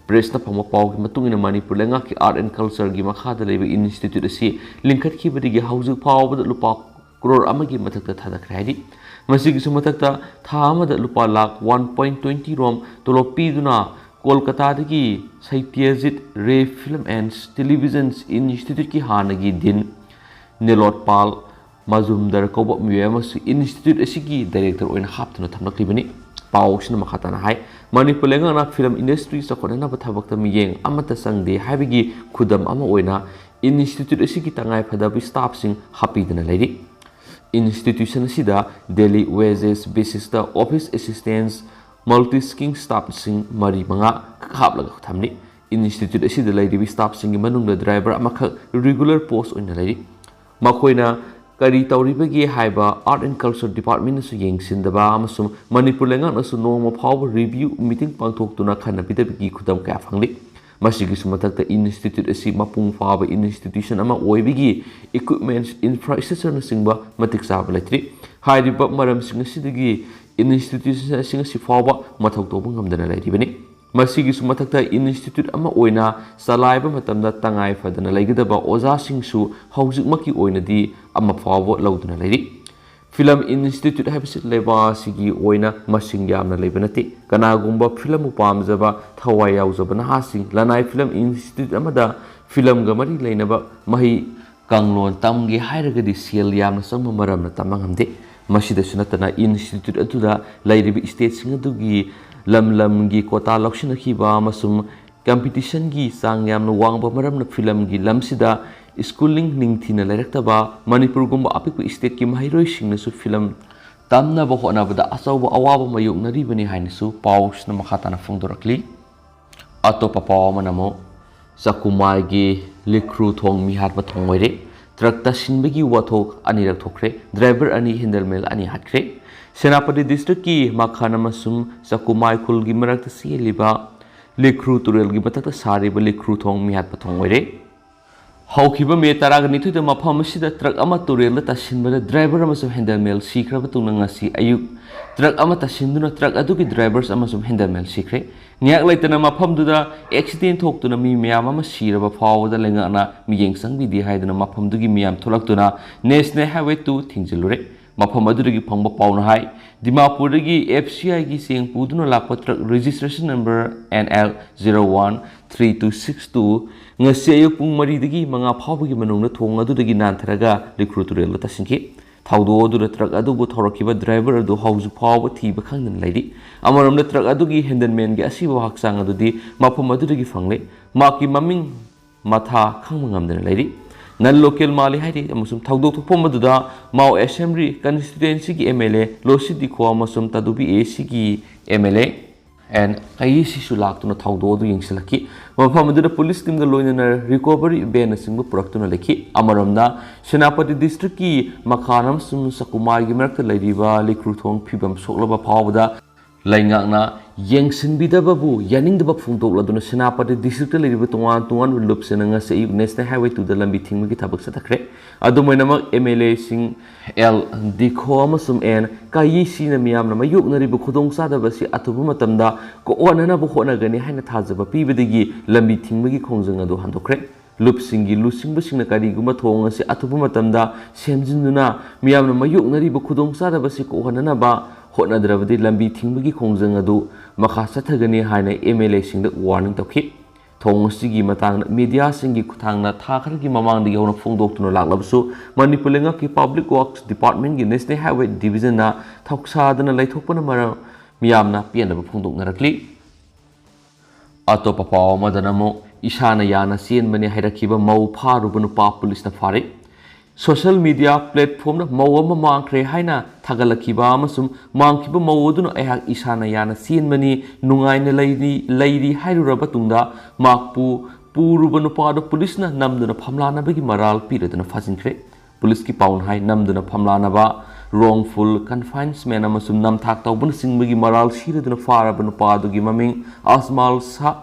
ꯄ꯭ꯔꯦꯁꯅ ꯐꯪꯕ ꯄꯥꯎꯒꯤ ꯃꯇꯨꯡ ꯏꯟꯅ ꯃꯅꯤꯄꯨꯔ ꯂꯩꯉꯥꯛꯀꯤ ꯑꯥꯔꯠ ꯑꯦꯟ ꯀꯜꯆꯔꯒꯤ ꯃꯈꯥꯗ ꯂꯩꯕ ꯏꯟꯁꯇꯤꯇ꯭ꯌꯨꯠ ꯑꯁꯤ ꯂꯤꯡꯈꯠꯈꯤꯕꯗꯒꯤ ꯍꯧꯖꯤꯛ ꯐꯥꯎꯕꯗ ꯂꯨꯄꯥ ꯀ꯭ꯔꯣꯔ ꯑꯃꯒꯤ ꯃꯊꯛꯇ ꯊꯥꯗꯈ꯭ꯔꯦ ꯍꯥꯏꯔꯤ꯫ ꯃꯁꯤꯒꯤꯁꯨ ꯃꯊꯛꯇ ꯊꯥ ꯑꯃꯗ ꯂꯨꯄꯥ ꯂꯥꯈ ꯋꯥꯟ ꯄꯣꯏꯟ ꯇ꯭ꯋꯦꯟꯇꯤ ꯔꯣꯝ ꯇꯣꯂꯣꯞ ꯄꯤꯗꯨꯅ ꯀꯣꯜꯀꯇꯥꯗꯒꯤ ꯁꯩꯇ꯭ꯌꯖꯤꯠ ꯔꯦ ꯐꯤꯂꯝ ꯑꯦꯟ ꯇꯦꯂꯤꯚꯤꯖꯟ ꯏꯟꯁꯇꯤꯇ꯭ꯌꯨꯠꯀꯤ ꯍꯥꯟꯅꯒꯤ ꯗꯤꯟ ꯅꯤꯂꯣꯠꯄꯥꯜ ꯃꯖꯨꯝꯗꯔ ꯀꯧꯕ ꯃꯤꯑꯣꯏ ꯑꯃꯁꯨ ꯏꯟꯁꯇꯤꯇ꯭ꯌꯨꯠ ꯑꯁꯤꯒꯤ ꯗꯥꯏꯔꯦꯛꯇꯔ ꯑꯣꯏꯅ ꯍꯥꯞꯇꯨꯅ ꯊꯝꯂꯛꯂꯤꯕꯅꯤ꯫ ꯄꯥꯎ ꯑꯁꯤꯅ ꯃꯈꯥ ꯇꯥꯅ ꯍꯥꯏ, ꯃꯅꯤꯄꯨꯔ ꯂꯩꯉꯥꯛꯅ ꯐꯤꯂꯝ ꯏꯟꯗꯁꯇ꯭ꯔꯤ ꯆꯥꯎꯈꯠꯅꯅꯕ ꯊꯕꯛꯇ ꯃꯤꯠꯌꯦꯡ ꯑꯃꯠꯇ ꯆꯪꯗꯦ ꯍꯥꯏꯕꯒꯤ ꯈꯨꯗꯝ ꯑꯃ ꯑꯣꯏꯅ ꯏꯟꯁꯇꯤꯇ꯭ꯌꯨꯠ ꯑꯁꯤꯒꯤ ꯇꯉꯥꯏ ꯐꯗꯕ ꯁ꯭ꯇꯥꯐꯁꯤꯡ ꯍꯥꯞꯄꯤꯗꯨꯅ ꯂꯩꯔꯤ꯫ ꯏꯟꯁꯇꯤꯇ꯭ꯌꯨꯁꯟ ꯑꯁꯤꯗ daily wages basis office assistants, multi skill ꯁ꯭ꯇꯥꯐꯁꯤꯡ ꯃꯔꯤ ꯃꯉꯥ ꯈꯛ ꯍꯥꯞꯂꯒ ꯊꯝꯂꯤ꯫ ꯏꯟꯁꯇꯤꯇ꯭ꯌꯨꯠ ꯑꯁꯤꯗ ꯂꯩꯔꯤꯕ ꯁ꯭ꯇꯥꯐꯁꯤꯡꯒꯤ ꯃꯅꯨꯡꯗ ꯗ꯭ꯔꯥꯏꯚꯔ ꯑꯃꯈꯛ ꯔꯤꯒꯨꯂꯔ ꯄꯣꯁ ꯑꯣꯏꯅ ꯂꯩꯔꯤ꯫ ꯃꯈꯣꯏꯅ ꯀꯔꯤ ꯇꯧꯔꯤꯕꯒꯦ ꯍꯥꯏꯕ Art and Culture Departmentꯅꯁꯨ ꯌꯦꯡꯁꯤꯟꯗꯕ ꯑꯃꯁꯨꯡ ꯃꯅꯤꯄꯨꯔ ꯂꯩꯉꯥꯛꯅꯁꯨ ꯅꯣꯡꯃ ꯐꯥꯎꯕ review meeting ꯄꯥꯡꯊꯣꯛꯇꯨꯅ ꯈꯟꯅꯕꯤꯗꯕꯒꯤ ꯈꯨꯗꯝ ꯀꯌꯥ ꯐꯪꯂꯤ꯫ ꯃꯁꯤꯒꯤꯁꯨ ꯃꯊꯛꯇ institute ꯑꯁꯤ ꯃꯄꯨꯡ ꯐꯥꯕ institution ꯑꯃ ꯑꯣꯏꯕꯒꯤ equipments, infrastructureꯅꯆꯤꯡꯕ ꯃꯇꯤꯛ ꯆꯥꯕ ꯂꯩꯇ꯭ꯔꯤ꯫ ꯍꯥꯏꯔꯤꯕ ꯃꯔꯝꯁꯤꯡ ꯑꯁꯤꯗꯒꯤ institution ꯑꯁꯤ ꯉꯁꯤ ꯐꯥꯎꯕ ꯃꯊꯧ ꯇꯧꯕ ꯉꯝꯗꯅ ꯂꯩꯔꯤꯕꯅꯤ꯫ ꯃꯁꯤꯒꯤꯁꯨ ꯃꯊꯛꯇ institute ꯑꯃ ꯑꯣꯏꯅ ꯆꯂꯥꯏꯕ ꯃꯇꯝꯗ ꯇꯉꯥꯏ ꯐꯗꯅ ꯂꯩꯒꯗꯕ ꯑꯣꯖꯥꯁꯤꯡꯁꯨ ꯍꯧꯖꯤꯛꯃꯛꯀꯤ ꯑꯣꯏꯅꯗꯤ ꯑꯃ ꯐꯥꯎꯕ ꯂꯧꯗꯨꯅ ꯂꯩꯔꯤ꯫ Film institute ꯍꯥꯏꯕꯁꯤ ꯂꯩꯕꯥꯛ ꯑꯁꯤꯒꯤ ꯑꯣꯏꯅ ꯃꯁꯤꯡ ꯌꯥꯝꯅ ꯂꯩꯕ ꯅꯠꯇꯦ꯫ ꯀꯅꯥꯒꯨꯝꯕ filmꯕꯨ ꯄꯥꯝꯖꯕ, ꯊꯋꯥꯏ ꯌꯥꯎꯖꯕ ꯅꯍꯥꯁꯤꯡ ꯂꯅꯥꯏ film institute ꯑꯃꯗ filmꯒ ꯃꯔꯤ ꯂꯩꯅꯕ ꯃꯍꯩ ꯀꯥꯡꯂꯣꯟ ꯇꯝꯒꯦ ꯍꯥꯏꯔꯒꯗꯤ ꯁꯦꯜ ꯌꯥꯝꯅ ꯆꯪꯕ ꯃꯔꯝꯅ ꯇꯝꯕ ꯉꯝꯗꯦ꯫ ꯃꯁꯤꯗꯁꯨ ꯅꯠꯇꯅ institute ꯑꯗꯨꯗ ꯂꯩꯔꯤꯕ stateꯁꯤꯡ ꯑꯗꯨꯒꯤ ꯂꯝ ꯂꯝꯒꯤ quota ꯂꯧꯁꯤꯟꯅꯈꯤꯕ ꯑꯃꯁꯨꯡ competitionꯒꯤ ꯆꯥꯡ ꯌꯥꯝꯅ ꯋꯥꯡꯕ ꯃꯔꯝꯅ filmꯒꯤ ꯂꯝꯁꯤꯗ schooling ꯅꯤꯡꯊꯤꯅ ꯂꯩꯔꯛꯇꯕ, ꯃꯅꯤꯄꯨꯔꯒꯨꯝꯕ ꯑꯄꯤꯛꯄ stateꯀꯤ ꯃꯍꯩꯔꯣꯏꯁꯤꯡꯅꯁꯨ film ꯇꯝꯅꯕ ꯍꯣꯠꯅꯕꯗ ꯑꯆꯧꯕ ꯑꯋꯥꯕ ꯃꯥꯌꯣꯛꯅꯔꯤꯕꯅꯤ ꯍꯥꯏꯅꯁꯨ ꯄꯥꯎꯁꯤꯅ ꯃꯈꯥ ꯇꯥꯅ ꯐꯣꯡꯗꯣꯔꯛꯂꯤ꯫ ꯑꯇꯣꯞꯄ ꯄꯥꯎ ꯑꯃꯅ ꯑꯃꯨꯛ ꯆꯥꯀꯨꯃꯥꯏꯒꯤ ꯂꯤꯈ꯭ꯔꯨ ꯊꯣꯡ ꯃꯤꯍꯥꯠꯄ ꯊꯣꯡ ꯑꯣꯏꯔꯦ꯫ Truck ꯇꯥꯁꯤꯟꯕꯒꯤ ꯋꯥꯊꯣꯛ ꯑꯅꯤꯔꯛ ꯊꯣꯛꯈ꯭ꯔꯦ꯫ Driver ꯑꯅꯤ handle mail ꯑꯅꯤ ꯍꯥꯠꯈ꯭ꯔꯦ꯫ ꯁꯦꯅꯥꯄꯇꯤ districtꯀꯤ ꯃꯈꯥꯟ ꯑꯃꯁꯨꯡ ꯆꯥꯀꯨꯃꯥꯏ ꯈꯨꯜꯒꯤ ꯃꯔꯛꯇ ꯆꯦꯜꯂꯤꯕ ꯂꯤꯈ꯭ꯔꯨ ꯇꯨꯔꯦꯜꯒꯤ ꯃꯊꯛꯇ ꯁꯥꯔꯤꯕ ꯂꯤꯈ꯭ꯔꯨ ꯊꯣꯡ ꯃꯤꯍꯥꯠꯄ ꯊꯣꯡ ꯑꯣꯏꯔꯦ꯫ ꯍꯧꯈꯤꯕ ꯃꯦ ꯇꯔꯥꯒ ꯅꯤꯊꯣꯏꯗ ꯃꯐꯝ ꯑꯁꯤꯗ truck ꯑꯃ ꯇꯨꯔꯦꯜꯗ ꯇꯥꯁꯤꯟꯕꯗ driver ꯑꯃꯁꯨꯡ handle mail ꯁꯤꯈ꯭ꯔꯕ ꯇꯨꯡꯗ ꯉꯁꯤ ꯑꯌꯨꯛ truck ꯑꯃ ꯇꯥꯁꯤꯟꯗꯨꯅ truck ꯑꯗꯨꯒꯤ drivers ꯑꯃꯁꯨꯡ handle mail ꯁꯤꯈ꯭ꯔꯦ꯫ ꯉꯥꯏꯍꯥꯛ ꯂꯩꯇꯅ ꯃꯐꯝꯗꯨꯗ accident ꯊꯣꯛꯇꯨꯅ ꯃꯤ ꯃꯌꯥꯝ ꯑꯃ ꯁꯤꯔꯕ ꯐꯥꯎꯕꯗ ꯂꯩꯉꯥꯛꯅ ꯃꯤꯠꯌꯦꯡ ꯆꯪꯕꯤꯗꯦ ꯍꯥꯏꯗꯨꯅ ꯃꯐꯝꯗꯨꯒꯤ ꯃꯤꯌꯥꯝ ꯊꯣꯛꯂꯛꯇꯨꯅ National Highway two ꯊꯤꯡꯖꯤꯜꯂꯨꯔꯦ꯫ ꯃꯐꯝ ꯑꯗꯨꯗꯒꯤ ꯐꯪꯕ ꯄꯥꯎꯅ ꯍꯥꯏ, ꯗꯤꯃꯥꯄꯨꯔꯗꯒꯤ FCIꯒꯤ ꯆꯦꯡ ꯄꯨꯗꯨꯅ ꯂꯥꯛꯄ truck registration number NL zero one three two six two ꯉꯁꯤ ꯑꯌꯨꯛ ꯄꯨꯡ ꯃꯔꯤꯗꯒꯤ ꯃꯉꯥ ꯐꯥꯎꯕꯒꯤ ꯃꯅꯨꯡꯗ ꯊꯣꯡ ꯑꯗꯨꯗꯒꯤ ꯅꯥꯟꯊꯔꯒ ꯂꯤꯈ꯭ꯔꯨ ꯇꯨꯔꯦꯜꯗ ꯇꯥꯁꯤꯟꯈꯤ꯫ ꯊꯧꯗꯣꯛ ꯑꯗꯨꯗ truck ꯑꯗꯨꯕꯨ ꯊꯧꯔꯛꯈꯤꯕ driver ꯑꯗꯨ ꯍꯧꯖꯤꯛ ꯐꯥꯎꯕ ꯊꯤꯕ ꯈꯪꯗꯅ ꯂꯩꯔꯤ꯫ ꯑꯃꯔꯣꯝꯗ truck ꯑꯗꯨꯒꯤ handle manꯒꯤ ꯑꯁꯤꯕ ꯍꯛꯆꯥꯡ ꯑꯗꯨꯗꯤ ꯃꯐꯝ ꯑꯗꯨꯗꯒꯤ ꯐꯪꯂꯦ꯫ ꯃꯍꯥꯛꯀꯤ ꯃꯃꯤꯡ ꯃꯊꯥ ꯈꯪꯕ ꯉꯝꯗꯅ ꯂꯩꯔꯤ꯫ Non local ꯃꯥꯜꯂꯤ ꯍꯥꯏꯔꯤ ꯑꯃꯁꯨꯡ ꯊꯧꯗꯣꯛ ꯊꯣꯛꯐꯝ ꯑꯗꯨꯗ ꯃꯥꯎ Assembly Constituencyꯒꯤ MLA ꯂꯣꯁꯤ ꯗꯤꯈꯣ ꯑꯃꯁꯨꯡ ꯇꯥꯗꯨꯕꯤ ACꯒꯤ MLA ꯑꯦꯟ ꯀꯩꯁꯤꯁꯨ ꯂꯥꯛꯇꯨꯅ ꯊꯧꯗꯣꯛ ꯑꯗꯨ ꯌꯦꯡꯁꯤꯜꯂꯛꯈꯤ꯫ ꯃꯐꯝ ꯑꯗꯨꯗ ꯄꯨꯂꯤꯁ ꯇꯤꯝꯒ ꯂꯣꯏꯅꯅ ꯔꯤꯀꯣꯚꯔꯤ ꯚꯦꯟꯅꯆꯤꯡꯕ ꯄꯨꯔꯛꯇꯨꯅ ꯂꯩꯈꯤ꯫ ꯑꯃꯔꯣꯝꯗ, ꯁꯦꯅꯥꯄꯇꯤ ꯗꯤꯁꯇ꯭ꯔꯤꯛꯀꯤ ꯃꯈꯥꯔꯣꯝ ꯑꯃꯁꯨꯡ ꯆꯀꯨꯃꯥꯔꯒꯤ ꯃꯔꯛꯇ ꯂꯩꯔꯤꯕ ꯂꯩꯀ꯭ꯔꯨꯊꯣꯡ ꯐꯤꯕꯝ ꯁꯣꯛꯂꯕ ꯐꯥꯎꯕꯗ ꯂꯩꯉꯥꯛꯅ ꯌꯦꯡꯁꯤꯟꯕꯤꯗꯕꯕꯨ ꯌꯥꯅꯤꯡꯗꯕ ꯐꯣꯡꯗꯣꯛꯂꯗꯨꯅ ꯁꯦꯅꯥꯄꯇꯤ ꯗꯤꯁꯇ꯭ꯔꯤꯛꯇ ꯂꯩꯔꯤꯕ ꯇꯣꯉꯥꯟ ꯇꯣꯉꯥꯟꯕ ꯂꯨꯞꯁꯤꯡꯅ ꯉꯁꯤ ꯑꯌꯨꯛ ꯅꯦꯁꯅꯦꯜ ꯍꯥꯏꯋꯦ ꯇꯨꯗ ꯂꯝꯕꯤ ꯊꯤꯡꯕꯒꯤ ꯊꯕꯛ ꯆꯠꯊꯈ꯭ꯔꯦ꯫ ꯑꯗꯨꯝ ꯑꯣꯏꯅꯃꯛ, ꯑꯦꯝ ꯑꯦꯜ ꯑꯦꯁꯤꯡ ꯑꯦꯜ ꯗꯤꯈꯣ ꯑꯃꯁꯨꯡ ꯑꯦꯟ ꯀꯥꯌꯤꯁꯤꯅ ꯃꯤꯌꯥꯝꯅ ꯃꯥꯌꯣꯛꯅꯔꯤꯕ ꯈꯨꯗꯣꯡꯆꯥꯗꯕ ꯑꯁꯤ ꯑꯊꯨꯕ ꯃꯇꯝꯗ ꯀꯣꯛꯍꯟꯅꯅꯕ ꯍꯣꯠꯅꯒꯅꯤ ꯍꯥꯏꯅ ꯊꯥꯖꯕ ꯄꯤꯕꯗꯒꯤ ꯂꯝꯕꯤ ꯊꯤꯡꯕꯒꯤ ꯈꯣꯡꯖꯪ ꯑꯗꯨ ꯍꯟꯗꯣꯛꯈ꯭ꯔꯦ꯫ ꯂꯨꯞꯁꯤꯡꯒꯤ ꯂꯨꯆꯤꯡꯕꯁꯤꯡꯅ ꯀꯔꯤꯒꯨꯝꯕ ꯊꯣꯡ ꯑꯁꯤ ꯑꯊꯨꯕ ꯃꯇꯝꯗ ꯁꯦꯝꯖꯤꯟꯗꯨꯅ ꯃꯤꯌꯥꯝꯅ ꯃꯥꯌꯣꯛꯅꯔꯤꯕ ꯈꯨꯗꯣꯡꯆꯥꯗꯕ ꯑꯁꯤ ꯀꯣꯛꯍꯟꯅꯅꯕ ꯍꯣꯠꯅꯗ꯭ꯔꯕꯗꯤ ꯂꯝꯕꯤ ꯊꯤꯡꯕꯒꯤ ꯈꯣꯡꯖꯪ ꯑꯗꯨ ꯃꯈꯥ ꯆꯠꯊꯒꯅꯤ ꯍꯥꯏꯅ ꯑꯦꯝ ꯑꯦꯜ ꯑꯦꯁꯤꯡꯗ ꯋꯥꯔꯅꯤꯡ ꯇꯧꯈꯤ꯫ ꯊꯧꯑꯣꯡ ꯑꯁꯤꯒꯤ ꯃꯇꯥꯡꯗ ꯃꯤꯗꯤꯌꯥꯁꯤꯡꯒꯤ ꯈꯨꯠꯊꯥꯡꯗ ꯊꯥ ꯈꯔꯒꯤ ꯃꯃꯥꯡꯗꯒꯤ ꯍꯧꯅ ꯐꯣꯡꯗꯣꯛꯇꯨꯅ ꯂꯥꯛꯂꯕꯁꯨ, ꯃꯅꯤꯄꯨꯔ ꯂꯩꯉꯥꯛꯀꯤ ꯄꯕ꯭ꯂꯤꯛ ꯋꯥꯔꯛꯁ ꯗꯤꯄꯥꯔꯠꯃꯦꯟꯒꯤ ꯅꯦꯁꯅꯦꯜ ꯍꯥꯏꯋꯦ ꯗꯤꯕꯤꯖꯟꯅ ꯊꯧꯁꯥꯗꯅ ꯂꯩꯊꯣꯛꯄꯅ ꯃꯔꯝ ꯃꯤꯌꯥꯝꯅ ꯄꯦꯟꯗꯕ ꯐꯣꯡꯗꯣꯛꯅꯔꯛꯂꯤ꯫ ꯑꯇꯣꯞꯄ ꯄꯥꯎ ꯑꯃꯗꯅ ꯑꯃꯨꯛ ꯏꯁꯥꯅ ꯌꯥꯅ ꯆꯦꯟꯕꯅꯤ ꯍꯥꯏꯔꯛꯈꯤꯕ ꯃꯧ ꯐꯥꯔꯨꯕ ꯅꯨꯄꯥ ꯄꯨꯂꯤꯁꯅ ꯐꯥꯔꯦ꯫ ꯁꯣꯁꯤꯌꯦꯜ ꯃꯤꯗꯤꯌꯥ ꯄ꯭ꯂꯦꯠꯐꯣꯝꯗ ꯃꯧ ꯑꯃ ꯃꯥꯡꯈ꯭ꯔꯦ ꯍꯥꯏꯅ ꯊꯥꯒꯠꯂꯛꯈꯤꯕ ꯑꯃꯁꯨꯡ ꯃꯥꯡꯈꯤꯕ ꯃꯧ ꯑꯗꯨꯅ "ꯑꯩꯍꯥꯛ ꯏꯁꯥꯅ ꯌꯥꯅ ꯆꯦꯟꯕꯅꯤ, ꯅꯨꯡꯉꯥꯏꯅ ꯂꯩꯔꯤ" ꯂꯩꯔꯤ ꯍꯥꯏꯔꯨꯔꯕ ꯇꯨꯡꯗ ꯃꯍꯥꯛꯄꯨ ꯄꯨꯔꯨꯕ ꯅꯨꯄꯥ ꯑꯗꯨ ꯄꯨꯂꯤꯁꯅ ꯅꯝꯗꯨꯅ ꯐꯝꯂꯥꯅꯕꯒꯤ ꯃꯔꯥꯜ ꯄꯤꯔꯗꯨꯅ ꯐꯥꯖꯤꯟꯈ꯭ꯔꯦ꯫ ꯄꯨꯂꯤꯁꯀꯤ ꯄꯥꯎꯅ ꯍꯥꯏ, ꯅꯝꯗꯨꯅ ꯐꯝꯂꯥꯅꯕ, wrongful confinement ꯑꯃꯁꯨꯡ ꯅꯝꯊꯥꯛ ꯇꯧꯕꯅꯆꯤꯡꯕꯒꯤ ꯃꯔꯥꯜ ꯁꯤꯔꯗꯨꯅ ꯐꯥꯔꯕ ꯅꯨꯄꯥ ꯑꯗꯨꯒꯤ ꯃꯃꯤꯡ ꯑꯖꯃꯥꯜ ꯁꯥ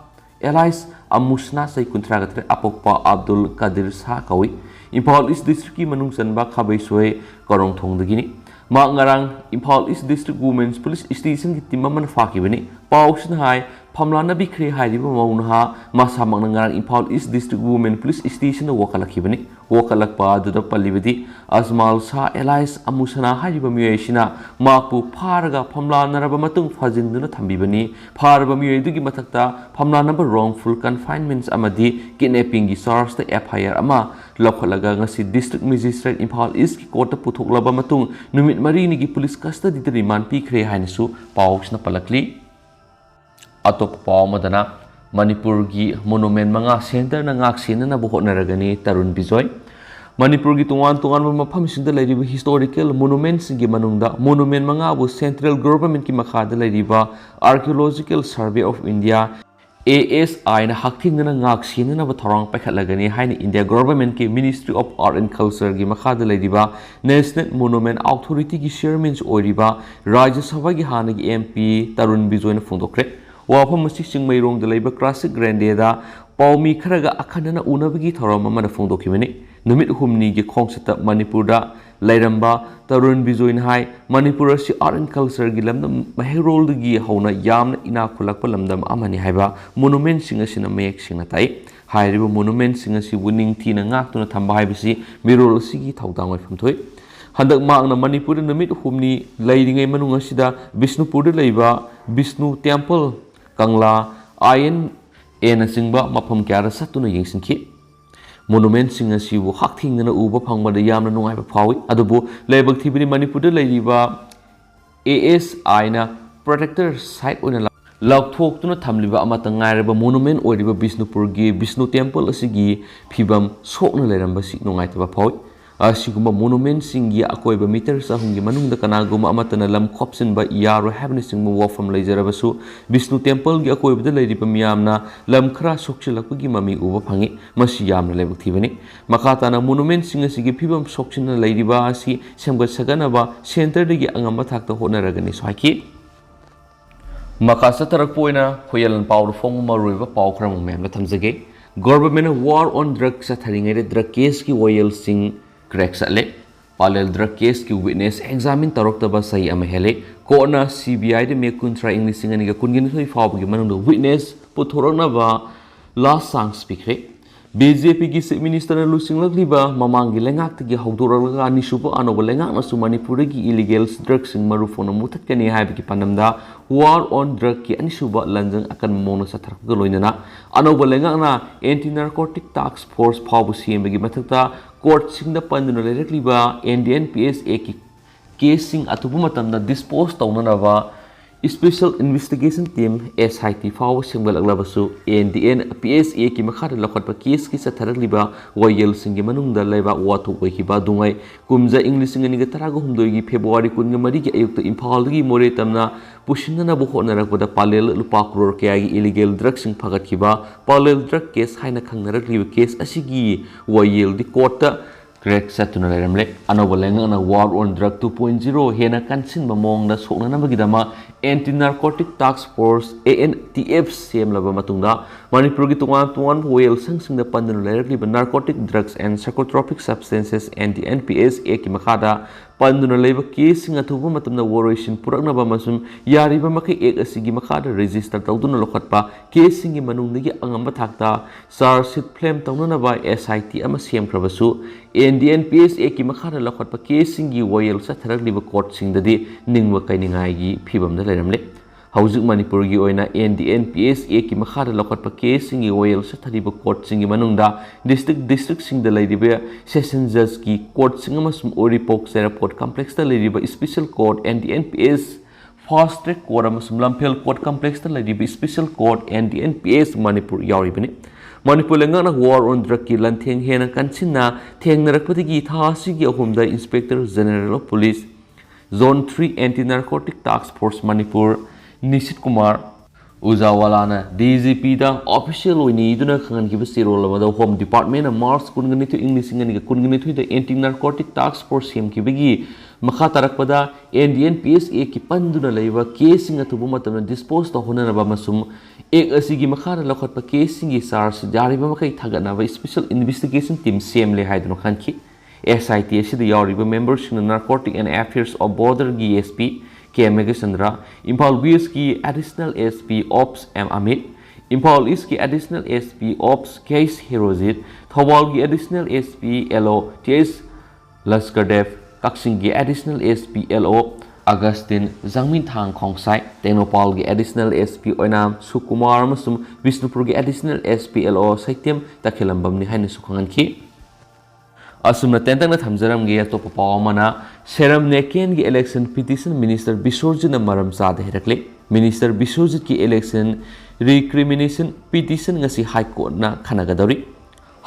ꯑꯦꯂꯥꯏꯁ ꯑꯃꯨꯁꯅꯥ, ꯆꯍꯤ ꯀꯨꯟꯊ꯭ꯔꯥꯒ ꯇꯔꯦꯠ, ꯑꯄꯣꯛꯄ ꯑꯕꯗꯨꯜ ꯀꯥꯗꯤꯔ ꯁꯥ ꯀꯧꯏ꯫ ꯏꯝꯐꯥꯜ ꯏꯁ ꯗꯤꯁꯇ꯭ꯔꯤꯛꯀꯤ ꯃꯅꯨꯡ ꯆꯟꯕ ꯈꯥꯕꯩꯁꯣꯏ ꯀꯣꯔꯣꯡꯊꯣꯡꯗꯒꯤꯅꯤ꯫ ꯃꯍꯥꯛ ꯉꯔꯥꯡ ꯏꯝꯐꯥꯜ ꯏꯁ ꯗꯤꯁꯇ꯭ꯔꯤꯛ ꯋꯨꯃꯦꯟꯁ ꯄꯨꯂꯤꯁ ꯁ꯭ꯇꯦꯁꯟꯒꯤ ꯇꯤꯝ ꯑꯃꯅ ꯐꯥꯈꯤꯕꯅꯤ꯫ ꯄꯥꯎꯁꯤꯅ ꯍꯥꯏ, ꯐꯝꯂꯥꯅꯕꯤꯈ꯭ꯔꯦ ꯍꯥꯏꯔꯤꯕ ꯃꯧ ꯅꯍꯥ ꯃꯁꯥꯃꯛꯅ ꯉꯔꯥꯡ ꯏꯝꯐꯥꯜ ꯏꯁ ꯗꯤꯁꯇ꯭ꯔꯤꯛ ꯋꯨꯃꯦꯟ ꯄꯨꯂꯤꯁ ꯁ꯭ꯇꯦꯁꯟꯗ ꯋꯥꯀꯠꯂꯛꯈꯤꯕꯅꯤ꯫ ꯋꯥꯀꯠꯂꯛꯄ ꯑꯗꯨꯗ ꯄꯜꯂꯤꯕꯗꯤ ꯑꯖꯃꯥꯜ ꯁꯥ ꯑꯦꯂꯥꯏꯁ ꯑꯃꯨꯁꯅꯥ ꯍꯥꯏꯔꯤꯕ ꯃꯤꯑꯣꯏ ꯑꯁꯤꯅ ꯃꯍꯥꯛꯄꯨ ꯐꯥꯔꯒ ꯐꯝꯂꯥꯅꯔꯕ ꯃꯇꯨꯡ ꯐꯥꯖꯤꯟꯗꯨꯅ ꯊꯝꯕꯤꯕꯅꯤ꯫ ꯐꯥꯔꯕ ꯃꯤꯑꯣꯏ ꯑꯗꯨꯒꯤ ꯃꯊꯛꯇ ꯐꯝꯂꯥꯅꯕ, wrongful confinements ꯑꯃꯗꯤ kidnappingꯒꯤ ꯆꯥꯔꯖꯇ ꯑꯦꯐ ꯑꯥꯏ ꯑꯥꯔ ꯑꯃ ꯂꯧꯈꯠꯂꯒ ꯉꯁꯤ ꯗꯤꯁꯇ꯭ꯔꯤꯛ ꯃꯦꯖꯤꯁꯇ꯭ꯔꯦꯠ ꯏꯝꯐꯥꯜ ꯏꯁꯀꯤ ꯀꯣꯔꯠꯇ ꯄꯨꯊꯣꯛꯂꯕ ꯃꯇꯨꯡ ꯅꯨꯃꯤꯠ ꯃꯔꯤꯅꯤꯒꯤ ꯄꯨꯂꯤꯁ ꯀꯁꯇꯗꯤꯗ ꯔꯤꯃꯥꯟ ꯄꯤꯈ꯭ꯔꯦ ꯍꯥꯏꯅꯁꯨ ꯄꯥꯎꯁꯤꯅ ꯄꯜꯂꯛꯂꯤ꯫ ꯑꯇꯣꯞꯄ ꯄꯥꯎ ꯑꯃꯗꯅ, ꯃꯅꯤꯄꯨꯔꯒꯤ ꯃꯣꯅꯨꯃꯦꯟ ꯃꯉꯥ ꯁꯦꯟꯇꯔꯅ ꯉꯥꯛ ꯁꯦꯟꯅꯅꯕ ꯍꯣꯠꯅꯔꯒꯅꯤ, ꯇꯔꯨꯟ ꯕꯤꯖꯣꯏ꯫ ꯃꯅꯤꯄꯨꯔꯒꯤ ꯇꯣꯉꯥꯟ ꯇꯣꯉꯥꯟꯕ ꯃꯐꯝꯁꯤꯡꯗ ꯂꯩꯔꯤꯕ historical monumentꯁꯤꯡꯒꯤ ꯃꯅꯨꯡꯗ monument ꯃꯉꯥꯕꯨ central governmentꯀꯤ ꯃꯈꯥꯗ ꯂꯩꯔꯤꯕ Archaeological Survey of India, ASIꯅ ꯍꯛꯊꯦꯡꯅꯅ ꯉꯥꯛ ꯁꯦꯟꯅꯅꯕ ꯊꯧꯔꯥꯡ ꯄꯥꯏꯈꯠꯂꯒꯅꯤ ꯍꯥꯏꯅ India governmentꯀꯤ Ministry of Art and Cultureꯒꯤ ꯃꯈꯥꯗ ꯂꯩꯔꯤꯕ National Monument Authorityꯒꯤ chairmanꯁꯨ ꯑꯣꯏꯔꯤꯕ ꯔꯥꯖ꯭ꯌ ꯁꯚꯥꯒꯤ ꯍꯥꯟꯅꯒꯤ MP ꯇꯔꯨꯟ ꯕꯤꯖꯣꯏꯅ ꯐꯣꯡꯗꯣꯛꯈ꯭ꯔꯦ꯫ ꯋꯥꯐꯝ ꯑꯁꯤ ꯆꯤꯡꯃꯩꯔꯣꯡꯗ ꯂꯩꯕ Classic Grandeꯗ ꯄꯥꯎꯃꯤ ꯈꯔꯒ ꯑꯈꯟꯅꯅ ꯎꯅꯕꯒꯤ ꯊꯧꯔꯝ ꯑꯃꯗ ꯐꯣꯡꯗꯣꯛꯈꯤꯕꯅꯤ꯫ ꯅꯨꯃꯤꯠ ꯍꯨꯝꯅꯤꯒꯤ ꯈꯣꯡꯆꯠꯇ ꯃꯅꯤꯄꯨꯔꯗ ꯂꯩꯔꯝꯕ ꯇꯔꯨꯟ ꯕꯤꯖꯣꯏꯅ ꯍꯥꯏ, ꯃꯅꯤꯄꯨꯔ ꯑꯁꯤ art and cultureꯒꯤ ꯂꯝꯗꯝ ꯃꯍꯩꯔꯣꯜꯗꯒꯤ ꯍꯧꯅ ꯌꯥꯝꯅ ꯏꯅꯥꯛ ꯈꯨꯜꯂꯛꯄ ꯂꯝꯗꯝ ꯑꯃꯅꯤ ꯍꯥꯏꯕ monumentꯁꯤꯡ ꯑꯁꯤꯅ ꯃꯌꯦꯛ ꯁꯦꯡꯅ ꯇꯥꯛꯏ꯫ ꯍꯥꯏꯔꯤꯕ monumentꯁꯤꯡ ꯑꯁꯤꯕꯨ ꯅꯤꯡꯊꯤꯅ ꯉꯥꯛꯇꯨꯅ ꯊꯝꯕ ꯍꯥꯏꯕꯁꯤ ꯃꯤꯔꯣꯜ ꯑꯁꯤꯒꯤ ꯊꯧꯗꯥꯡ ꯑꯣꯏꯐꯝ ꯊꯣꯛꯏ꯫ ꯍꯟꯗꯛ ꯃꯍꯥꯛꯅ ꯃꯅꯤꯄꯨꯔꯗ ꯅꯨꯃꯤꯠ ꯍꯨꯝꯅꯤ ꯂꯩꯔꯤꯉꯩ ꯃꯅꯨꯡ ꯑꯁꯤꯗ ꯕꯤꯁꯅꯨꯄꯨꯔꯗ ꯂꯩꯕ ꯕꯤꯁꯅꯨ temple, ꯀꯪꯂꯥ, INAꯅꯆꯤꯡꯕ ꯃꯐꯝ ꯀꯌꯥꯗ ꯆꯠꯇꯨꯅ ꯌꯦꯡꯁꯤꯟꯈꯤ꯫ Monumentꯁꯤꯡ ꯑꯁꯤꯕꯨ ꯍꯛꯊꯦꯡꯅꯅ ꯎꯕ ꯐꯪꯕꯗ ꯌꯥꯝꯅ ꯅꯨꯡꯉꯥꯏꯕ ꯐꯥꯎꯏ꯫ ꯑꯗꯨꯕꯨ ꯂꯥꯏꯕꯛ ꯊꯤꯕꯗꯤ ꯃꯅꯤꯄꯨꯔꯗ ꯂꯩꯔꯤꯕ ASIꯅ protected site ꯑꯣꯏꯅ ꯂꯥꯎꯊꯣꯛꯇꯨꯅ ꯊꯝꯂꯤꯕ ꯑꯃꯠꯇ ꯉꯥꯏꯔꯕ monument ꯑꯣꯏꯔꯤꯕ ꯕꯤꯁꯅꯨꯄꯨꯔꯒꯤ ꯕꯤꯁꯅꯨ temple ꯑꯁꯤꯒꯤ ꯐꯤꯕꯝ ꯁꯣꯛꯅ ꯂꯩꯔꯝꯕꯁꯤ ꯅꯨꯡꯉꯥꯏꯇꯕ ꯐꯥꯎꯏ꯫ ꯑꯁꯤꯒꯨꯝꯕ monumentꯁꯤꯡꯒꯤ ꯑꯀꯣꯏꯕ meter ꯆꯍꯨꯝꯒꯤ ꯃꯅꯨꯡꯗ ꯀꯅꯥꯒꯨꯝꯕ ꯑꯃꯠꯇꯅ ꯂꯝ ꯈꯣꯞꯆꯤꯟꯕ ꯌꯥꯔꯣꯏ ꯍꯥꯏꯕꯅꯆꯤꯡꯕ ꯋꯥꯐꯝ ꯂꯩꯖꯔꯕꯁꯨ, ꯕꯤꯁꯅꯨ templeꯒꯤ ꯑꯀꯣꯏꯕꯗ ꯂꯩꯔꯤꯕ ꯃꯤꯌꯥꯝꯅ ꯂꯝ ꯈꯔ ꯁꯣꯛꯆꯤꯜꯂꯛꯄꯒꯤ ꯃꯃꯤ ꯎꯕ ꯐꯪꯏ꯫ ꯃꯁꯤ ꯌꯥꯝꯅ ꯂꯥꯏꯕꯛ ꯊꯤꯕꯅꯤ꯫ ꯃꯈꯥ ꯇꯥꯅ monumentꯁꯤꯡ ꯑꯁꯤꯒꯤ ꯐꯤꯕꯝ ꯁꯣꯛꯆꯤꯟꯅ ꯂꯩꯔꯤꯕ ꯑꯁꯤ ꯁꯦꯝꯒꯠ ꯁꯥꯒꯠꯅꯕ centreꯗꯒꯤ ꯑꯉꯝꯕ ꯊꯥꯛꯇ ꯍꯣꯠꯅꯔꯒꯅꯤꯁꯨ ꯍꯥꯏꯈꯤ꯫ ꯃꯈꯥ ꯆꯠꯊꯔꯛꯄ ꯑꯣꯏꯅ ꯍꯨꯏꯌꯦꯜ ꯄꯥꯎꯗ ꯐꯣꯡꯕ ꯃꯔꯨꯑꯣꯏꯕ ꯄꯥꯎ ꯈꯔ ꯑꯃꯨꯛ ꯃꯌꯥꯝꯗ ꯊꯝꯖꯒꯦ꯫ Governmentꯅ war on drug ꯆꯠꯊꯔꯤꯉꯩꯗ drug caseꯀꯤ ꯋꯥꯌꯦꯜꯁꯤꯡ crack ꯆꯠꯂꯦ꯫ Parallel drug caseꯀꯤ witness examine ꯇꯧꯔꯛꯇꯕ ꯆꯍꯤ ꯑꯃ ꯍꯦꯜꯂꯦ꯫ Courtꯅ CBIꯗ May ꯀꯨꯟꯊ꯭ꯔꯥ, ꯏꯪ ꯂꯤꯁꯤꯡ ꯑꯅꯤꯒ ꯀꯨꯟꯒ ꯅꯤꯊꯣꯏ ꯐꯥꯎꯕꯒꯤ ꯃꯅꯨꯡꯗ witness ꯄꯨꯊꯣꯔꯛꯅꯕ last chance ꯄꯤꯈ꯭ꯔꯦ꯫ BJPꯒꯤ Chief Ministerꯅ ꯂꯨꯆꯤꯡꯂꯛꯂꯤꯕ ꯃꯃꯥꯡꯒꯤ ꯂꯩꯉꯥꯛꯇꯒꯤ ꯍꯧꯗꯣꯔꯛꯂꯒ ꯑꯅꯤꯁꯨꯕ ꯑꯅꯧꯕ ꯂꯩꯉꯥꯛꯅꯁꯨ ꯃꯅꯤꯄꯨꯔꯗꯒꯤ illegal drugꯁꯤꯡ ꯃꯔꯨ ꯐꯣꯟꯅ ꯃꯨꯊꯠꯀꯅꯤ ꯍꯥꯏꯕꯒꯤ ꯄꯥꯟꯗꯝꯗ war on drugꯀꯤ ꯑꯅꯤꯁꯨꯕ ꯂꯥꯟꯖꯪ ꯑꯀꯟꯕ ꯃꯑꯣꯡꯗ ꯆꯠꯊꯔꯛꯄꯒ ꯂꯣꯏꯅꯅ ꯑꯅꯧꯕ ꯂꯩꯉꯥꯛꯅ Anti Narcotic Task Force ꯐꯥꯎꯕ ꯁꯦꯝꯕꯒꯤ ꯃꯊꯛꯇ courtꯁꯤꯡꯗ ꯄꯟꯗꯨꯅ ꯂꯩꯔꯛꯂꯤꯕ NDNPS Actꯀꯤ caseꯁꯤꯡ ꯑꯊꯨꯕ ꯃꯇꯝꯗ dispose ꯇꯧꯅꯅꯕ Special Investigation Team, S I T, ꯐꯥꯎꯕ ꯁꯦꯝꯒꯠꯂꯛꯂꯕꯁꯨ, N D N P S Act ꯀꯤ ꯃꯈꯥꯗ ꯂꯧꯈꯠꯄ case ꯀꯤ ꯆꯠꯊꯔꯛꯂꯤꯕ ꯋꯥꯌꯦꯜꯁꯤꯡꯒꯤ ꯃꯅꯨꯡꯗ ꯂꯩꯕꯥꯛ ꯋꯥꯊꯣꯛ ꯑꯣꯏꯈꯤꯕ ꯗꯨꯉꯥꯏ ꯀꯨꯝꯖꯥ ꯏꯪ ꯂꯤꯁꯤꯡ ꯑꯅꯤꯒ ꯇꯔꯥꯒ ꯍꯨꯝꯗꯣꯏꯒꯤ February ꯀꯨꯟꯒ ꯃꯔꯤꯒꯤ ꯑꯌꯨꯛꯇ ꯏꯝꯐꯥꯜꯗꯒꯤ ꯃꯣꯔꯦ ꯇꯝꯅ ꯄꯨꯁꯤꯟꯅꯅꯕ ꯍꯣꯠꯅꯔꯛꯄꯗ ꯄꯥꯂꯦꯜ ꯂꯨꯄꯥ ꯀ꯭ꯔꯣꯔ ꯀꯌꯥꯒꯤ illegal drug ꯁꯤꯡ ꯐꯥꯒꯠꯈꯤꯕ ꯄꯥꯂꯦꯜ drug case ꯍꯥꯏꯅ ꯈꯪꯅꯔꯛꯂꯤꯕ case ꯑꯁꯤꯒꯤ ꯋꯥꯌꯦꯜꯗꯤ court ꯇ ꯀ꯭ꯔꯦꯛ ꯆꯠꯇꯨꯅ ꯂꯩꯔꯝꯂꯦ꯫ ꯑꯅꯧꯕ ꯂꯩꯉꯥꯛꯅ War on Drug two point zero ꯍꯦꯟꯅ ꯀꯟꯁꯤꯟꯕ ꯃꯑꯣꯡꯗ ꯁꯣꯛꯅꯅꯕꯒꯤꯗꯃꯛ Anti Narcotic Task Force, A N T F, ꯁꯦꯝꯂꯕ ꯃꯇꯨꯡꯗ, ꯃꯅꯤꯄꯨꯔꯒꯤ ꯇꯣꯉꯥꯟ ꯇꯣꯉꯥꯟꯕ ꯋꯥꯌꯦꯜ ꯁꯪꯁꯤꯡꯗ ꯄꯟꯗꯨꯅ ꯂꯩꯔꯛꯂꯤꯕ Narcotic Drugs and Psychotropic Substances, N D N P S Act ꯀꯤ ꯃꯈꯥꯗ ꯄꯟꯗꯨꯅ ꯂꯩꯕ case ꯁꯤꯡ ꯑꯊꯨꯕ ꯃꯇꯝꯗ ꯋꯥꯔꯣꯏꯁꯤꯟ ꯄꯨꯔꯛꯅꯕ ꯑꯃꯁꯨꯡ ꯌꯥꯔꯤꯕ ꯃꯈꯩ Act ꯑꯁꯤꯒꯤ ꯃꯈꯥꯗ register ꯇꯧꯗꯨꯅ ꯂꯧꯈꯠꯄ case ꯁꯤꯡꯒꯤ ꯃꯅꯨꯡꯗꯒꯤ ꯑꯉꯝꯕ ꯊꯥꯛꯇ charge sheet frame ꯇꯧꯅꯅꯕ S I T ꯑꯃ ꯁꯦꯝꯈ꯭ꯔꯕꯁꯨ, N D N P S Act ꯀꯤ ꯃꯈꯥꯗ ꯂꯧꯈꯠꯄ case ꯁꯤꯡꯒꯤ ꯋꯥꯌꯦꯜ ꯆꯠꯊꯔꯛꯂꯤꯕ court ꯁꯤꯡꯗꯗꯤ ꯅꯤꯡꯕ ꯀꯥꯏꯅꯤꯡꯉꯥꯏꯒꯤ ꯐꯤꯕꯝꯗ ꯂꯩꯔꯝꯂꯦ꯫ ꯍꯧꯖꯤꯛ ꯃꯅꯤꯄꯨꯔꯒꯤ ꯑꯣꯏꯅ N D N P S Act ꯀꯤ ꯃꯈꯥꯗ ꯂꯧꯈꯠꯄ case ꯁꯤꯡꯒꯤ ꯋꯥꯌꯦꯜ ꯆꯠꯊꯔꯤꯕ court ꯁꯤꯡꯒꯤ ꯃꯅꯨꯡꯗ district, district ꯁꯤꯡꯗ ꯂꯩꯔꯤꯕ session judge ꯀꯤ court ꯁꯤꯡ ꯑꯃꯁꯨꯡ ꯎꯔꯤꯄꯣꯛ ꯆꯦꯔꯥꯄꯨꯟꯖꯤ complex ꯇ ꯂꯩꯔꯤꯕ special court, N D N P S fast track court ꯑꯃꯁꯨꯡ ꯂꯝꯐꯦꯜ court complex ꯇ ꯂꯩꯔꯤꯕ special court, N D N P S Manipur ꯌꯥꯎꯔꯤꯕꯅꯤ꯫ Manipur ꯂꯩꯉꯥꯛꯅ War on Drug ꯀꯤ ꯂꯥꯟꯊꯦꯡ ꯍꯦꯟꯅ ꯀꯟꯁꯤꯟꯅ ꯊꯦꯡꯅꯔꯛꯄꯗꯒꯤ ꯊꯥ ꯑꯁꯤꯒꯤ ꯑꯍꯨꯝꯗ Inspector General of Police, Zone three Anti Narcotic Task Force Manipur, ꯅꯤꯁꯤꯠ Kumar ꯎꯖꯥꯋꯥꯂꯥꯅ D G P the official ꯑꯣꯏꯅ ꯏꯗꯨꯅ ꯈꯪꯍꯟꯈꯤꯕ ꯆꯦꯔꯣꯜ ꯑꯃꯗ, Home Department ꯅ March ꯀꯨꯟꯒ ꯅꯤꯊꯣꯏ, ꯏꯪ ꯂꯤꯁꯤꯡ ꯑꯅꯤꯒ ꯀꯨꯟꯒ ꯅꯤꯊꯣꯏꯗ Anti Narcotic Task Force ꯁꯦꯝꯈꯤꯕꯒꯤ ꯃꯈꯥ ꯇꯥꯔꯛꯄꯗ N D N P S Act ꯀꯤ ꯄꯟꯗꯨꯅ ꯂꯩꯕ case ꯁꯤꯡ ꯑꯊꯨꯕ ꯃꯇꯝꯗ dispose ꯇꯧꯍꯟꯅꯅꯕ ꯑꯃꯁꯨꯡ Act ꯑꯁꯤꯒꯤ ꯃꯈꯥꯗ ꯂꯧꯈꯠꯄ case ꯁꯤꯡꯒꯤ charge ꯁꯤꯡ ꯌꯥꯔꯤꯕ ꯃꯈꯩ ꯊꯥꯒꯠꯅꯕ Special Investigation Team ꯁꯦꯝꯂꯦ ꯍꯥꯏꯗꯨꯅ ꯈꯟꯈꯤ꯫ S I T ꯑꯁꯤꯗ ꯌꯥꯎꯔꯤꯕ member ꯁꯤꯡꯅ Narcotic and Affairs of Border ꯒꯤ S P K Meghachandra, Imphal West ꯀꯤ Additional S P Ops M Amit, Imphal East ꯀꯤ Additional S P Ops K Herojit, ꯊꯧꯕꯥꯜꯒꯤ Additional S P L O T S Laskadev, ꯀꯛꯆꯤꯡꯒꯤ Additional S P L O Augustine ꯖꯥꯡꯃꯤꯟꯊꯥꯡ ꯈꯣꯡꯁꯥꯏ, ꯇꯦꯡꯅꯧꯄꯜꯒꯤ Additional S P ꯑꯣꯏꯅꯥꯝ ꯁꯨꯀꯨꯃꯥꯔ ꯑꯃꯁꯨꯡ ꯕꯤꯁꯅꯨꯄꯨꯔꯒꯤ Additional S P L O ꯁꯩꯇꯦꯝ ꯇꯈꯦꯂꯝꯕꯝꯅꯤ ꯍꯥꯏꯅꯁꯨ ꯈꯪꯍꯟꯈꯤ꯫ ꯑꯁꯨꯝꯅ ꯇꯦꯟꯇꯛꯅ ꯊꯝꯖꯔꯝꯒꯦ꯫ ꯑꯇꯣꯞꯄ ꯄꯥꯎ ꯑꯃꯅ, ꯁꯦꯔꯝ ꯅꯦꯀꯦꯟꯒꯤ election petition Minister ꯕꯤꯁ꯭ꯋꯔꯖꯤꯠꯅ ꯃꯔꯝ ꯆꯥꯗꯦ ꯍꯥꯏꯔꯛꯂꯤ꯫ Minister ꯕꯤꯁ꯭ꯋꯔꯖꯤꯠꯀꯤ election recrimination petition ꯉꯁꯤ High Courtꯅ ꯈꯟꯅꯒꯗꯧꯔꯤ꯫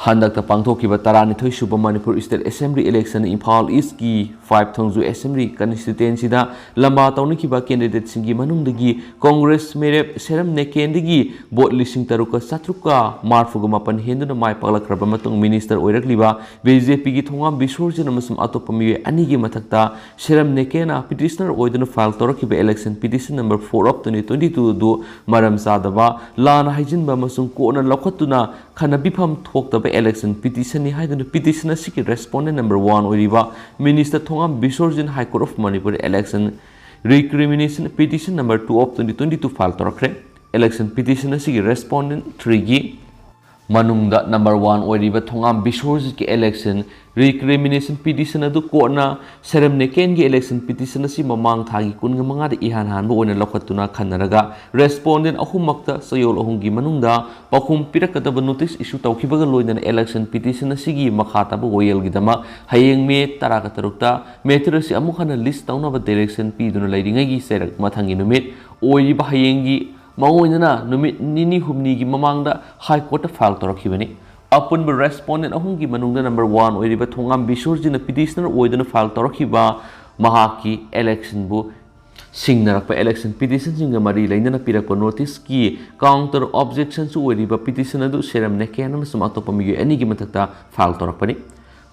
ꯍꯟꯗꯛꯇ ꯄꯥꯡꯊꯣꯛꯈꯤꯕ ꯇꯔꯥꯅꯤꯊꯣꯏ ꯁꯨꯕ Manipur State Assembly election Imphal Eastꯀꯤ ꯐꯥꯏꯚ ꯊꯣꯡꯖꯨ Assembly constituencyꯗ ꯂꯝꯕꯥ ꯇꯧꯅꯈꯤꯕ candidateꯁꯤꯡꯒꯤ ꯃꯅꯨꯡꯗꯒꯤ Congress ꯃꯤꯔꯦꯞ ꯁꯦꯔꯝ ꯅꯦꯀꯦꯟꯗꯒꯤ vote ꯂꯤꯁꯤꯡ ꯇꯔꯨꯛꯀ ꯆꯥꯇ꯭ꯔꯨꯛꯀ ꯃꯔꯤꯐꯨꯒ ꯃꯥꯄꯟ ꯍꯦꯟꯗꯨꯅ ꯃꯥꯏ ꯄꯥꯛꯂꯛꯈ꯭ꯔꯕ ꯃꯇꯨꯡ Minister ꯑꯣꯏꯔꯛꯂꯤꯕ ꯕꯤ ꯖꯦ ꯄꯤꯒꯤ ꯊꯣꯉꯥꯝ ꯕꯤꯁ꯭ꯋꯔꯖꯤꯠ ꯑꯃꯁꯨꯡ ꯑꯇꯣꯞꯄ ꯃꯤꯑꯣꯏ ꯑꯅꯤꯒꯤ ꯃꯊꯛꯇ ꯁꯦꯔꯝ ꯅꯦꯀꯦꯟꯅ petitioner ꯑꯣꯏꯗꯨꯅ file ꯇꯧꯔꯛꯈꯤꯕ election petition number four of twenty twenty two ꯑꯗꯨ ꯃꯔꯝ ꯆꯥꯗꯕ, ꯂꯥꯟꯅ ꯍꯥꯏꯖꯤꯟꯕ ꯑꯃꯁꯨꯡ courtꯅ ꯂꯧꯈꯠꯇꯨꯅ ꯈꯟꯅꯕꯤꯐꯝ ꯊꯣꯛꯇꯕ election petitionꯅꯤ ꯍꯥꯏꯗꯨꯅ petition ꯑꯁꯤꯒꯤ respondent number one ꯑꯣꯏꯔꯤꯕ Minister Thongam ꯕꯤꯁ꯭ꯋꯔꯖꯤꯠ High Court of Manipur election recrimination petition number two of twenty twenty two file ꯇꯧꯔꯛꯈ꯭ꯔꯦ꯫ Election petition ꯑꯁꯤꯒꯤ respondent threeꯒꯤ ꯃꯅꯨꯡꯗ number one ꯑꯣꯏꯔꯤꯕ ꯊꯣꯉꯥꯝ ꯕꯤꯁ꯭ꯋꯔꯖꯤꯠꯀꯤ election recrimination petition ꯑꯗꯨ courtꯅ ꯁꯦꯔꯝ ꯅꯦꯀꯦꯟꯒꯤ election petition ꯑꯁꯤ ꯃꯃꯥꯡ ꯊꯥꯒꯤ ꯀꯨꯟꯃꯉꯥꯗ ꯏꯍꯥꯟ ꯍꯥꯟꯕ ꯑꯣꯏꯅ ꯂꯧꯈꯠꯇꯨꯅ ꯈꯟꯅꯔꯒ respondent ꯑꯍꯨꯝꯃꯛꯇ ꯆꯌꯣꯜ ꯑꯍꯨꯝꯒꯤ ꯃꯅꯨꯡꯗ ꯄꯥꯎꯈꯨꯝ ꯄꯤꯔꯛꯀꯗꯕ notice issue ꯇꯧꯈꯤꯕꯒ ꯂꯣꯏꯅꯅ election petition ꯑꯁꯤꯒꯤ ꯃꯈꯥ ꯇꯥꯕ ꯋꯥꯌꯦꯜꯒꯤꯗꯃꯛ ꯍꯌꯦꯡ May ꯇꯔꯥꯒ ꯇꯔꯨꯛꯇ matter ꯑꯁꯤ ꯑꯃꯨꯛ ꯍꯟꯅ list ꯇꯧꯅꯕ direction ꯄꯤꯗꯨꯅ ꯂꯩꯔꯤꯉꯩꯒꯤ ꯆꯩꯔꯛ ꯃꯊꯪꯒꯤ ꯅꯨꯃꯤꯠ ꯑꯣꯏꯔꯤꯕ ꯍꯌꯦꯡꯒꯤ ꯃꯥꯡꯑꯣꯏꯅꯅ ꯅꯨꯃꯤꯠ ꯅꯤꯅꯤ ꯍꯨꯝꯅꯤꯒꯤ ꯃꯃꯥꯡꯗ High Courtꯇ file ꯇꯧꯔꯛꯈꯤꯕꯅꯤ꯫ ꯑꯄꯨꯟꯕ respondent ꯑꯍꯨꯝꯒꯤ ꯃꯅꯨꯡꯗ number one ꯑꯣꯏꯔꯤꯕ ꯊꯣꯉꯥꯝ ꯕꯤꯁ꯭ꯋꯔꯖꯤꯠꯅ petitioner ꯑꯣꯏꯗꯨꯅ file ꯇꯧꯔꯛꯈꯤꯕ ꯃꯍꯥꯛꯀꯤ electionꯕꯨ ꯁꯤꯡꯅꯔꯛꯄ election petitionꯁꯤꯡꯒ ꯃꯔꯤ ꯂꯩꯅꯅ ꯄꯤꯔꯛꯄ noticeꯀꯤ counter objectionꯁꯨ ꯑꯣꯏꯔꯤꯕ petition ꯑꯗꯨ ꯁꯦꯔꯝ ꯅꯦꯀꯦꯟ ꯑꯃꯁꯨꯡ ꯑꯇꯣꯞꯄ ꯃꯤꯑꯣꯏ ꯑꯅꯤꯒꯤ ꯃꯊꯛꯇ file ꯇꯧꯔꯛꯄꯅꯤ꯫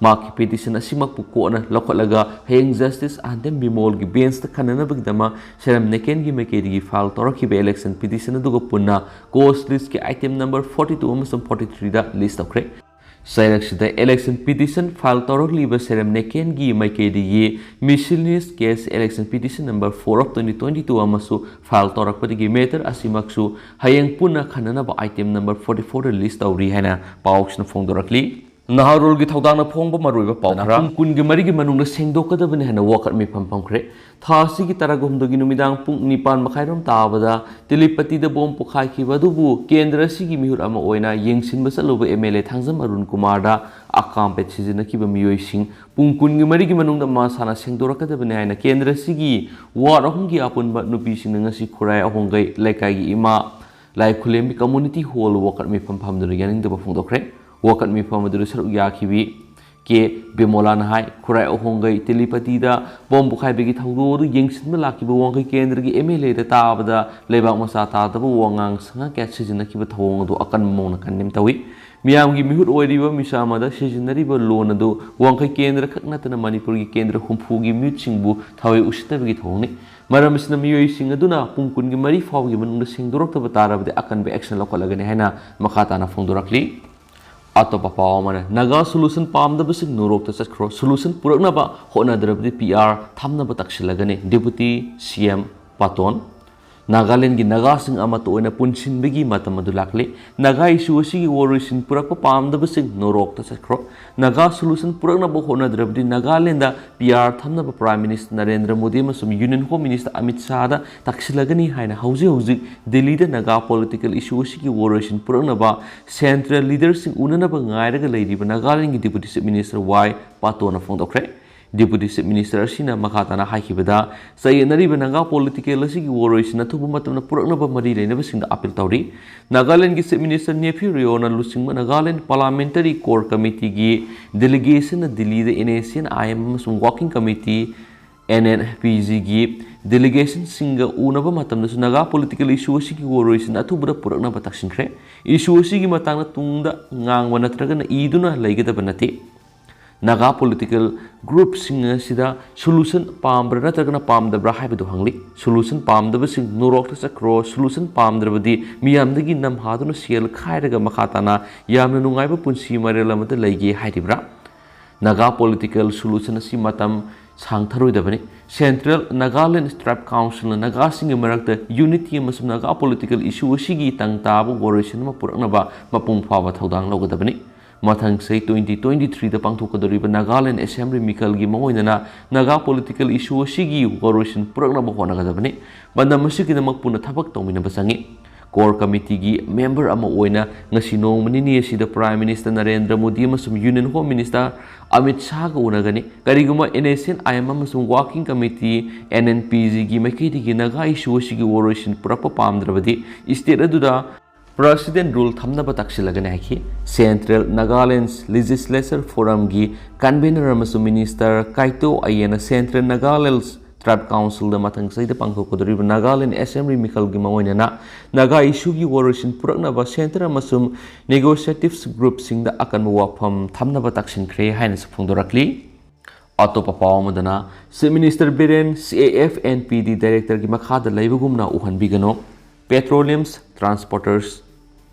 ꯃꯍꯥꯛꯀꯤ petition ꯑꯁꯤꯃꯛꯄꯨ courtꯅ ꯂꯧꯈꯠꯂꯒ ꯍꯌꯦꯡ Justice ꯑꯍꯟꯗꯦꯝ ꯕꯤꯃꯣꯜꯒꯤ benchꯇ ꯈꯟꯅꯅꯕꯒꯤꯗꯃꯛ ꯁꯦꯔꯝ ꯅꯦꯀꯦꯟꯒꯤ ꯃꯥꯏꯀꯩꯗꯒꯤ file ꯇꯧꯔꯛꯈꯤꯕ election petition ꯑꯗꯨꯒ ꯄꯨꯟꯅ cause listꯀꯤ item number forty two ꯑꯃꯁꯨꯡ forty threeꯗ list ꯇꯧꯈ꯭ꯔꯦ꯫ ꯆꯩꯔꯛꯁꯤꯗ election petition file ꯇꯧꯔꯛꯂꯤꯕ ꯁꯦꯔꯝ ꯅꯦꯀꯦꯟꯒꯤ ꯃꯥꯏꯀꯩꯗꯒꯤ miscellaneous case election petition number four of twenty twenty two ꯑꯃꯁꯨ file ꯇꯧꯔꯛꯄꯗꯒꯤ matter ꯑꯁꯤꯃꯛꯁꯨ ꯍꯌꯦꯡ ꯄꯨꯟꯅ ꯈꯟꯅꯅꯕ item number forty fourꯗ list ꯇꯧꯔꯤ ꯍꯥꯏꯅ ꯄꯥꯎꯁꯤꯅ ꯐꯣꯡꯗꯣꯔꯛꯂꯤ꯫ ꯅꯍꯥꯔꯣꯜꯒꯤ ꯊꯧꯗꯥꯡꯅ ꯐꯣꯡꯕ ꯃꯔꯨꯑꯣꯏꯕ ꯄꯥꯎ ꯈꯔ꯫ ꯄꯨꯡ ꯀꯨꯟꯒꯤ ꯃꯔꯤꯒꯤ ꯃꯅꯨꯡꯗ ꯁꯦꯡꯗꯣꯛꯀꯗꯕꯅꯤ ꯍꯥꯏꯅ ꯋꯥꯀꯠ ꯃꯤꯐꯝ ꯐꯝꯈ꯭ꯔꯦ꯫ ꯊꯥ ꯑꯁꯤꯒꯤ ꯇꯔꯥꯒ ꯍꯨꯝꯗꯣꯏꯒꯤ ꯅꯨꯃꯤꯗꯥꯡ ꯄꯨꯡ ꯅꯤꯄꯥꯟ ꯃꯈꯥꯏꯔꯣꯝ ꯇꯥꯕꯗ ꯇꯤꯂꯤꯄꯇꯤꯗ ꯕꯣꯝ ꯄꯣꯈꯥꯏꯈꯤꯕ ꯑꯗꯨꯕꯨ ꯀꯦꯟꯗ꯭ꯔ ꯑꯁꯤꯒꯤ ꯃꯤꯍꯨꯠ ꯑꯃ ꯑꯣꯏꯅ ꯌꯦꯡꯁꯤꯟꯕ ꯆꯠꯂꯨꯕ M L A Thangjam Arun ꯀꯨꯃꯥꯔꯗ ꯑꯀꯥꯝꯄꯦꯠ ꯁꯤꯖꯤꯟꯅꯈꯤꯕ ꯃꯤꯑꯣꯏꯁꯤꯡ ꯄꯨꯡ ꯀꯨꯟꯒꯤ ꯃꯔꯤꯒꯤ ꯃꯅꯨꯡꯗ ꯃꯁꯥꯅ ꯁꯦꯡꯗꯣꯔꯛꯀꯗꯕꯅꯤ ꯍꯥꯏꯅ ꯀꯦꯟꯗ꯭ꯔ ꯑꯁꯤꯒꯤ ꯋꯥꯔꯗ ꯑꯍꯨꯝꯒꯤ ꯑꯄꯨꯟꯕ ꯅꯨꯄꯤꯁꯤꯡꯅ ꯉꯁꯤ ꯈꯨꯔꯥꯏ ꯑꯍꯣꯡꯒꯩ ꯂꯩꯀꯥꯏꯒꯤ ꯏꯃꯥ ꯂꯥꯏ ꯈꯨꯂꯦꯝꯕꯤ ꯀꯝꯃꯨꯅꯤꯇꯤ ꯍꯣꯜ ꯋꯥꯀꯠ ꯃꯤꯐꯝ ꯐꯝꯗꯨꯅ ꯌꯥꯅꯤꯡꯗꯕ ꯐꯣꯡꯗꯣꯛꯈ꯭ꯔꯦ꯫ ꯋꯥꯀꯠ ꯃꯤꯐꯝ ꯑꯗꯨꯗ ꯁꯔꯨꯛ ꯌꯥꯈꯤꯕꯤ ꯀꯦ ꯕꯤꯃꯣꯂꯥꯅ ꯍꯥꯏ, ꯈꯨꯔꯥꯏ ꯑꯍꯣꯡꯒꯩ ꯇꯤꯂꯤꯄꯇꯤꯗ ꯕꯣꯝ ꯄꯣꯈꯥꯏꯕꯒꯤ ꯊꯧꯗꯣꯛ ꯑꯗꯨ ꯌꯦꯡꯁꯤꯟꯕ ꯂꯥꯛꯈꯤꯕ ꯋꯥꯡꯈꯩ ꯀꯦꯟꯗ꯭ꯔꯒꯤ ꯑꯦꯝ ꯑꯦꯜ ꯑꯦꯗ ꯇꯥꯕꯗ ꯂꯩꯕꯥꯛ ꯃꯆꯥ ꯇꯥꯗꯕ ꯋꯥꯉꯥꯡ ꯁꯉꯥꯡ ꯀꯌꯥ ꯁꯤꯖꯤꯟꯅꯈꯤꯕ ꯊꯧꯑꯣꯡ ꯑꯗꯨ ꯑꯀꯟꯕ ꯃꯑꯣꯡꯗ ꯀꯟꯗꯦꯝ ꯇꯧꯏ꯫ ꯃꯤꯌꯥꯝꯒꯤ ꯃꯤꯍꯨꯠ ꯑꯣꯏꯔꯤꯕ ꯃꯤꯁꯥ ꯑꯃꯗ ꯁꯤꯖꯤꯟꯅꯔꯤꯕ ꯂꯣꯟ ꯑꯗꯨ ꯋꯥꯡꯈꯩ ꯀꯦꯟꯗ꯭ꯔ ꯈꯛ ꯅꯠꯇꯅ ꯃꯅꯤꯄꯨꯔꯒꯤ ꯀꯦꯟꯗ꯭ꯔ ꯍꯨꯝꯐꯨꯒꯤ ꯃꯤꯍꯨꯠꯁꯤꯡꯕꯨ ꯊꯋꯥꯏ ꯎꯁꯤꯠꯇꯕꯒꯤ ꯊꯧꯑꯣꯡꯅꯤ꯫ ꯃꯔꯝ ꯑꯁꯤꯅ ꯃꯤꯑꯣꯏꯁꯤꯡ ꯑꯗꯨꯅ ꯄꯨꯡ ꯀꯨꯟꯒꯤ ꯃꯔꯤ ꯐꯥꯎꯒꯤ ꯃꯅꯨꯡꯗ ꯁꯦꯡꯗꯣꯔꯛꯇꯕ ꯇꯥꯔꯕꯗꯤ ꯑꯀꯟꯕ ꯑꯦꯛꯁꯟ ꯂꯧꯈꯠꯂꯒꯅꯤ ꯍꯥꯏꯅ ꯃꯈꯥ ꯇꯥꯅ ꯐꯣꯡꯗꯣꯔꯛꯂꯤ꯫ ꯑꯇꯣꯞꯄ ꯄꯥꯎ ꯑꯃꯅ, ꯅꯥꯒꯥ ꯁꯣꯂꯨꯁꯟ ꯄꯥꯝꯗꯕꯁꯤꯡ ꯅꯣꯔꯣꯛꯇ ꯆꯠꯈ꯭ꯔꯣ, ꯁꯣꯂꯨꯁꯟ ꯄꯨꯔꯛꯅꯕ ꯍꯣꯠꯅꯗ꯭ꯔꯕꯗꯤ ꯄꯤ ꯑꯥꯔ ꯊꯝꯅꯕ ꯇꯛꯁꯤꯜꯂꯒꯅꯤ, ꯗꯤꯄꯨꯇꯤ ꯁꯤ ꯑꯦꯝ ꯄꯥꯇꯣꯟ꯫ ꯅꯥꯒꯥꯂꯦꯟꯒꯤ ꯅꯥꯒꯥꯁꯤꯡ ꯑꯃꯠꯇ ꯑꯣꯏꯅ ꯄꯨꯟꯁꯤꯟꯕꯒꯤ ꯃꯇꯝ ꯑꯗꯨ ꯂꯥꯛꯂꯦ꯫ ꯅꯥꯒꯥ ꯏꯁꯨ ꯑꯁꯤꯒꯤ ꯋꯥꯔꯣꯏꯁꯤꯟ ꯄꯨꯔꯛꯄ ꯄꯥꯝꯗꯕꯁꯤꯡ ꯅꯣꯔꯣꯛꯇ ꯆꯠꯈ꯭ꯔꯣ꯫ ꯅꯥꯒꯥ ꯁꯣꯂꯨꯁꯟ ꯄꯨꯔꯛꯅꯕ ꯍꯣꯠꯅꯗ꯭ꯔꯕꯗꯤ ꯅꯥꯒꯥꯂꯦꯟꯗ ꯄꯤ ꯑꯥꯔ ꯊꯝꯅꯕ ꯄ꯭ꯔꯥꯏꯝ ꯃꯤꯅꯤꯁꯇꯔ ꯅꯔꯦꯟꯗ꯭ꯔ ꯃꯣꯗꯤ ꯑꯃꯁꯨꯡ ꯌꯨꯅꯤꯌꯟ ꯍꯣꯝ ꯃꯤꯅꯤꯁꯇꯔ ꯑꯃꯤꯠ ꯁꯥꯍꯗ ꯇꯛꯁꯤꯜꯂꯒꯅꯤ ꯍꯥꯏꯅ ꯍꯧꯖꯤꯛ ꯍꯧꯖꯤꯛ ꯗꯤꯜꯂꯤꯗ ꯅꯥꯒꯥ ꯄꯣꯂꯤꯇꯤꯀꯦꯜ ꯏꯁꯨ ꯑꯁꯤꯒꯤ ꯋꯥꯔꯣꯏꯁꯤꯟ ꯄꯨꯔꯛꯅꯕ ꯁꯦꯟꯇ꯭ꯔꯦꯜ ꯂꯤꯗꯔꯁꯤꯡ ꯎꯅꯅꯕ ꯉꯥꯏꯔꯒ ꯂꯩꯔꯤꯕ ꯅꯥꯒꯥꯂꯦꯟꯒꯤ ꯗꯤꯄꯨꯇꯤ ꯆꯤꯐ ꯃꯤꯅꯤꯁꯇꯔ ꯋꯥꯏ ꯄꯥꯇꯣꯟꯅ ꯐꯣꯡꯗꯣꯛꯈ꯭ꯔꯦ꯫ ꯗꯤꯄꯨꯇꯤ ꯆꯤꯐ ꯃꯤꯅꯤꯁꯇꯔ ꯑꯁꯤꯅ ꯃꯈꯥ ꯇꯥꯅ ꯍꯥꯏꯈꯤꯕꯗ, ꯆꯌꯦꯠꯅꯔꯤꯕ ꯅꯥꯒꯥ ꯄꯣꯂꯤꯇꯤꯀꯦꯜ ꯑꯁꯤꯒꯤ ꯋꯥꯔꯣꯏꯁꯤꯟ ꯑꯊꯨꯕ ꯃꯇꯝꯗ ꯄꯨꯔꯛꯅꯕ ꯃꯔꯤ ꯂꯩꯅꯕꯁꯤꯡꯗ ꯑꯥꯄꯤꯜ ꯇꯧꯔꯤ꯫ ꯅꯥꯒꯥꯂꯦꯟꯒꯤ ꯆꯤꯐ ꯃꯤꯅꯤꯁꯇꯔ ꯅꯦꯐ꯭ꯌꯨ ꯔꯤꯑꯣꯅ ꯂꯨꯆꯤꯡꯕ ꯅꯥꯒꯥꯂꯦꯟ ꯄꯥꯔꯂꯥꯃꯦꯟꯇꯔꯤ ꯀꯣꯔ ꯀꯃꯤꯇꯤꯒꯤ ꯗꯦꯂꯤꯒꯦꯁꯟꯅ ꯗꯤꯜꯂꯤꯗ N A C N I M ꯑꯃꯁꯨꯡ working committee, N N P ꯖꯤꯒꯤ ꯗꯦꯂꯤꯒꯦꯁꯟꯁꯤꯡꯒ ꯎꯅꯕ ꯃꯇꯝꯗꯁꯨ ꯅꯥꯒꯥ ꯄꯣꯂꯤꯇꯤꯀꯦꯜ ꯏꯁꯨ ꯑꯁꯤꯒꯤ ꯋꯥꯔꯣꯏꯁꯤꯟ ꯑꯊꯨꯕꯗ ꯄꯨꯔꯛꯅꯕ ꯇꯛꯁꯤꯟꯈ꯭ꯔꯦ꯫ ꯏꯁꯨ ꯑꯁꯤꯒꯤ ꯃꯇꯥꯡꯗ ꯇꯨꯡꯗ ꯉꯥꯡꯕ ꯅꯠꯇ꯭ꯔꯒꯅ ꯏꯗꯨꯅ ꯂꯩꯒꯗꯕ ꯅꯠꯇꯦ꯫ ꯅꯥꯒꯥ ꯄꯣꯂꯤꯇꯤꯀꯦꯜ ꯒ꯭ꯔꯨꯞꯁꯤꯡ ꯑꯁꯤꯗ ꯁꯣꯂꯨꯁꯟ ꯄꯥꯝꯕ꯭ꯔꯥ ꯅꯠꯇ꯭ꯔꯒꯅ ꯄꯥꯝꯗꯕ꯭ꯔꯥ ꯍꯥꯏꯕꯗꯨ ꯍꯪꯂꯤ꯫ ꯁꯣꯂꯨꯁꯟ ꯄꯥꯝꯗꯕꯁꯤꯡ ꯅꯣꯔꯣꯛꯇ ꯆꯠꯈ꯭ꯔꯣ, ꯁꯣꯂꯨꯁꯟ ꯄꯥꯝꯗ꯭ꯔꯕꯗꯤ ꯃꯤꯌꯥꯝꯗꯒꯤ ꯅꯝꯍꯥꯗꯨꯅ ꯁꯦꯜ ꯈꯥꯏꯔꯒ ꯃꯈꯥ ꯇꯥꯅ ꯌꯥꯝꯅ ꯅꯨꯡꯉꯥꯏꯕ ꯄꯨꯟꯁꯤ ꯃꯔꯦꯜ ꯑꯃꯗ ꯂꯩꯒꯦ ꯍꯥꯏꯔꯤꯕ꯭ꯔꯥ? ꯅꯥꯒꯥ ꯄꯣꯂꯤꯇꯤꯀꯦꯜ ꯁꯣꯂꯨꯁꯟ ꯑꯁꯤ ꯃꯇꯝ ꯁꯥꯡꯊꯔꯣꯏꯗꯕꯅꯤ꯫ ꯁꯦꯟꯇ꯭ꯔꯦꯜ ꯅꯥꯒꯥꯂꯦꯟ ꯇ꯭ꯔꯥꯏꯕ ꯀꯥꯎꯟꯁꯤꯜꯅ ꯅꯥꯒꯥꯁꯤꯡꯒꯤ ꯃꯔꯛꯇ ꯌꯨꯅꯤꯇꯤ ꯑꯃꯁꯨꯡ ꯅꯥꯒꯥ ꯄꯣꯂꯤꯇꯤꯀꯦꯜ ꯏꯁꯨ ꯑꯁꯤꯒꯤ ꯇꯪ ꯇꯥꯕ ꯋꯥꯔꯣꯏꯁꯤꯟ ꯑꯃ ꯄꯨꯔꯛꯅꯕ ꯃꯄꯨꯡ ꯐꯥꯕ ꯊꯧꯗꯥꯡ ꯂꯧꯒꯗꯕꯅꯤ꯫ ꯃꯊꯪ ꯆꯍꯤ twenty twenty-threeꯗ ꯄꯥꯡꯊꯣꯛꯀꯗꯧꯔꯤꯕ ꯅꯥꯒꯥꯂꯦꯟ ꯑꯦꯁꯦꯝꯕ꯭ꯂꯤ ꯃꯤꯈꯜꯒꯤ ꯃꯥꯡꯑꯣꯏꯅꯅ ꯅꯥꯒꯥ ꯄꯣꯂꯤꯇꯤꯀꯦꯜ ꯏꯁꯨ ꯑꯁꯤꯒꯤ ꯋꯥꯔꯣꯏꯁꯤꯟ ꯄꯨꯔꯛꯅꯕ ꯍꯣꯠꯅꯒꯗꯕꯅꯤ꯫ ꯄꯥꯟꯗꯝ ꯑꯁꯤꯒꯤꯗꯃꯛ ꯄꯨꯟꯅ ꯊꯕꯛ ꯇꯧꯃꯤꯟꯅꯕ ꯆꯪꯏ꯫ ꯀꯣꯔ ꯀꯃꯤꯇꯤꯒꯤ ꯃꯦꯝꯕꯔ ꯑꯃ ꯑꯣꯏꯅ ꯉꯁꯤ ꯅꯣꯡꯃ ꯅꯤꯅꯤ ꯑꯁꯤꯗ ꯄ꯭ꯔꯥꯏꯝ ꯃꯤꯅꯤꯁꯇꯔ ꯅꯔꯦꯟꯗ꯭ꯔ ꯃꯣꯗꯤ ꯑꯃꯁꯨꯡ ꯌꯨꯅꯤꯌꯟ ꯍꯣꯝ ꯃꯤꯅꯤꯁꯇꯔ ꯑꯃꯤꯠ ꯁꯥꯍꯒ ꯎꯅꯒꯅꯤ꯫ ꯀꯔꯤꯒꯨꯝꯕ NSCN-IM ꯑꯃꯁꯨꯡ ꯋꯥꯔꯀꯤꯡ ꯀꯃꯤꯇꯤ, NNPGꯒꯤ ꯃꯥꯏꯀꯩꯗꯒꯤ ꯅꯥꯒꯥ ꯏꯁꯨ ꯑꯁꯤꯒꯤ ꯋꯥꯔꯣꯏꯁꯤꯟ ꯄꯨꯔꯛꯄ ꯄꯥꯝꯗ꯭ꯔꯕꯗꯤ ꯁ꯭ꯇꯦꯠ ꯑꯗꯨꯗ ꯄ꯭ꯔꯦꯁꯤꯗꯦꯟ ꯔꯨꯜ ꯊꯝꯅꯕ ꯇꯥꯛꯁꯤꯜꯂꯒꯅꯤ ꯍꯥꯏꯈꯤ꯫ ꯁꯦꯟꯇ꯭ꯔꯦꯜ ꯅꯥꯒꯥꯂꯦꯟ ꯂꯦꯖꯤꯁꯂꯦꯆꯔ ꯐꯣꯔꯝꯒꯤ ꯀꯟꯚꯦꯅꯔ ꯑꯃꯁꯨꯡ ꯃꯤꯅꯤꯁꯇꯔ ꯀꯥꯏꯇꯣ ꯑꯌꯦꯟꯅ ꯁꯦꯟꯇ꯭ꯔꯦꯜ ꯅꯥꯒꯥꯂꯦꯟ ꯇ꯭ꯔꯥꯏꯕ ꯀꯥꯎꯟꯁꯤꯜꯗ ꯃꯊꯪ ꯆꯍꯤꯗ ꯄꯥꯡꯊꯣꯛꯀꯗꯧꯔꯤꯕ ꯅꯥꯒꯥꯂꯦꯟ ꯑꯦꯁꯦꯝꯕ꯭ꯂꯤ ꯃꯤꯈꯜꯒꯤ ꯃꯥꯡꯑꯣꯏꯅꯅ ꯅꯥꯒꯥ ꯏꯁꯨꯒꯤ ꯋꯥꯔꯣꯏꯁꯤꯟ ꯄꯨꯔꯛꯅꯕ ꯁꯦꯟꯇꯔ ꯑꯃꯁꯨꯡ ꯅꯦꯒꯣꯁꯤꯌꯦꯇꯤꯚ ꯒ꯭ꯔꯨꯞꯁꯤꯡꯗ ꯑꯀꯟꯕ ꯋꯥꯐꯝ ꯊꯝꯅꯕ ꯇꯥꯛꯁꯤꯟꯈ꯭ꯔꯦ ꯍꯥꯏꯅꯁꯨ ꯐꯣꯡꯗꯣꯔꯛꯂꯤ꯫ ꯑꯇꯣꯞꯄ ꯄꯥꯎ ꯑꯃꯗꯅ, chief minister Biren CAF and PD ꯗꯥꯏꯔꯦꯛꯇꯔꯒꯤ ꯃꯈꯥꯗ ꯂꯩꯕꯒꯨꯝꯅ ꯎꯍꯟꯕꯤꯒꯅꯨ꯫ ꯄꯦꯇ꯭ꯔꯣꯂꯤꯌꯝ ꯇ꯭ꯔꯥꯟꯁꯄꯣꯔꯇꯔꯁ꯫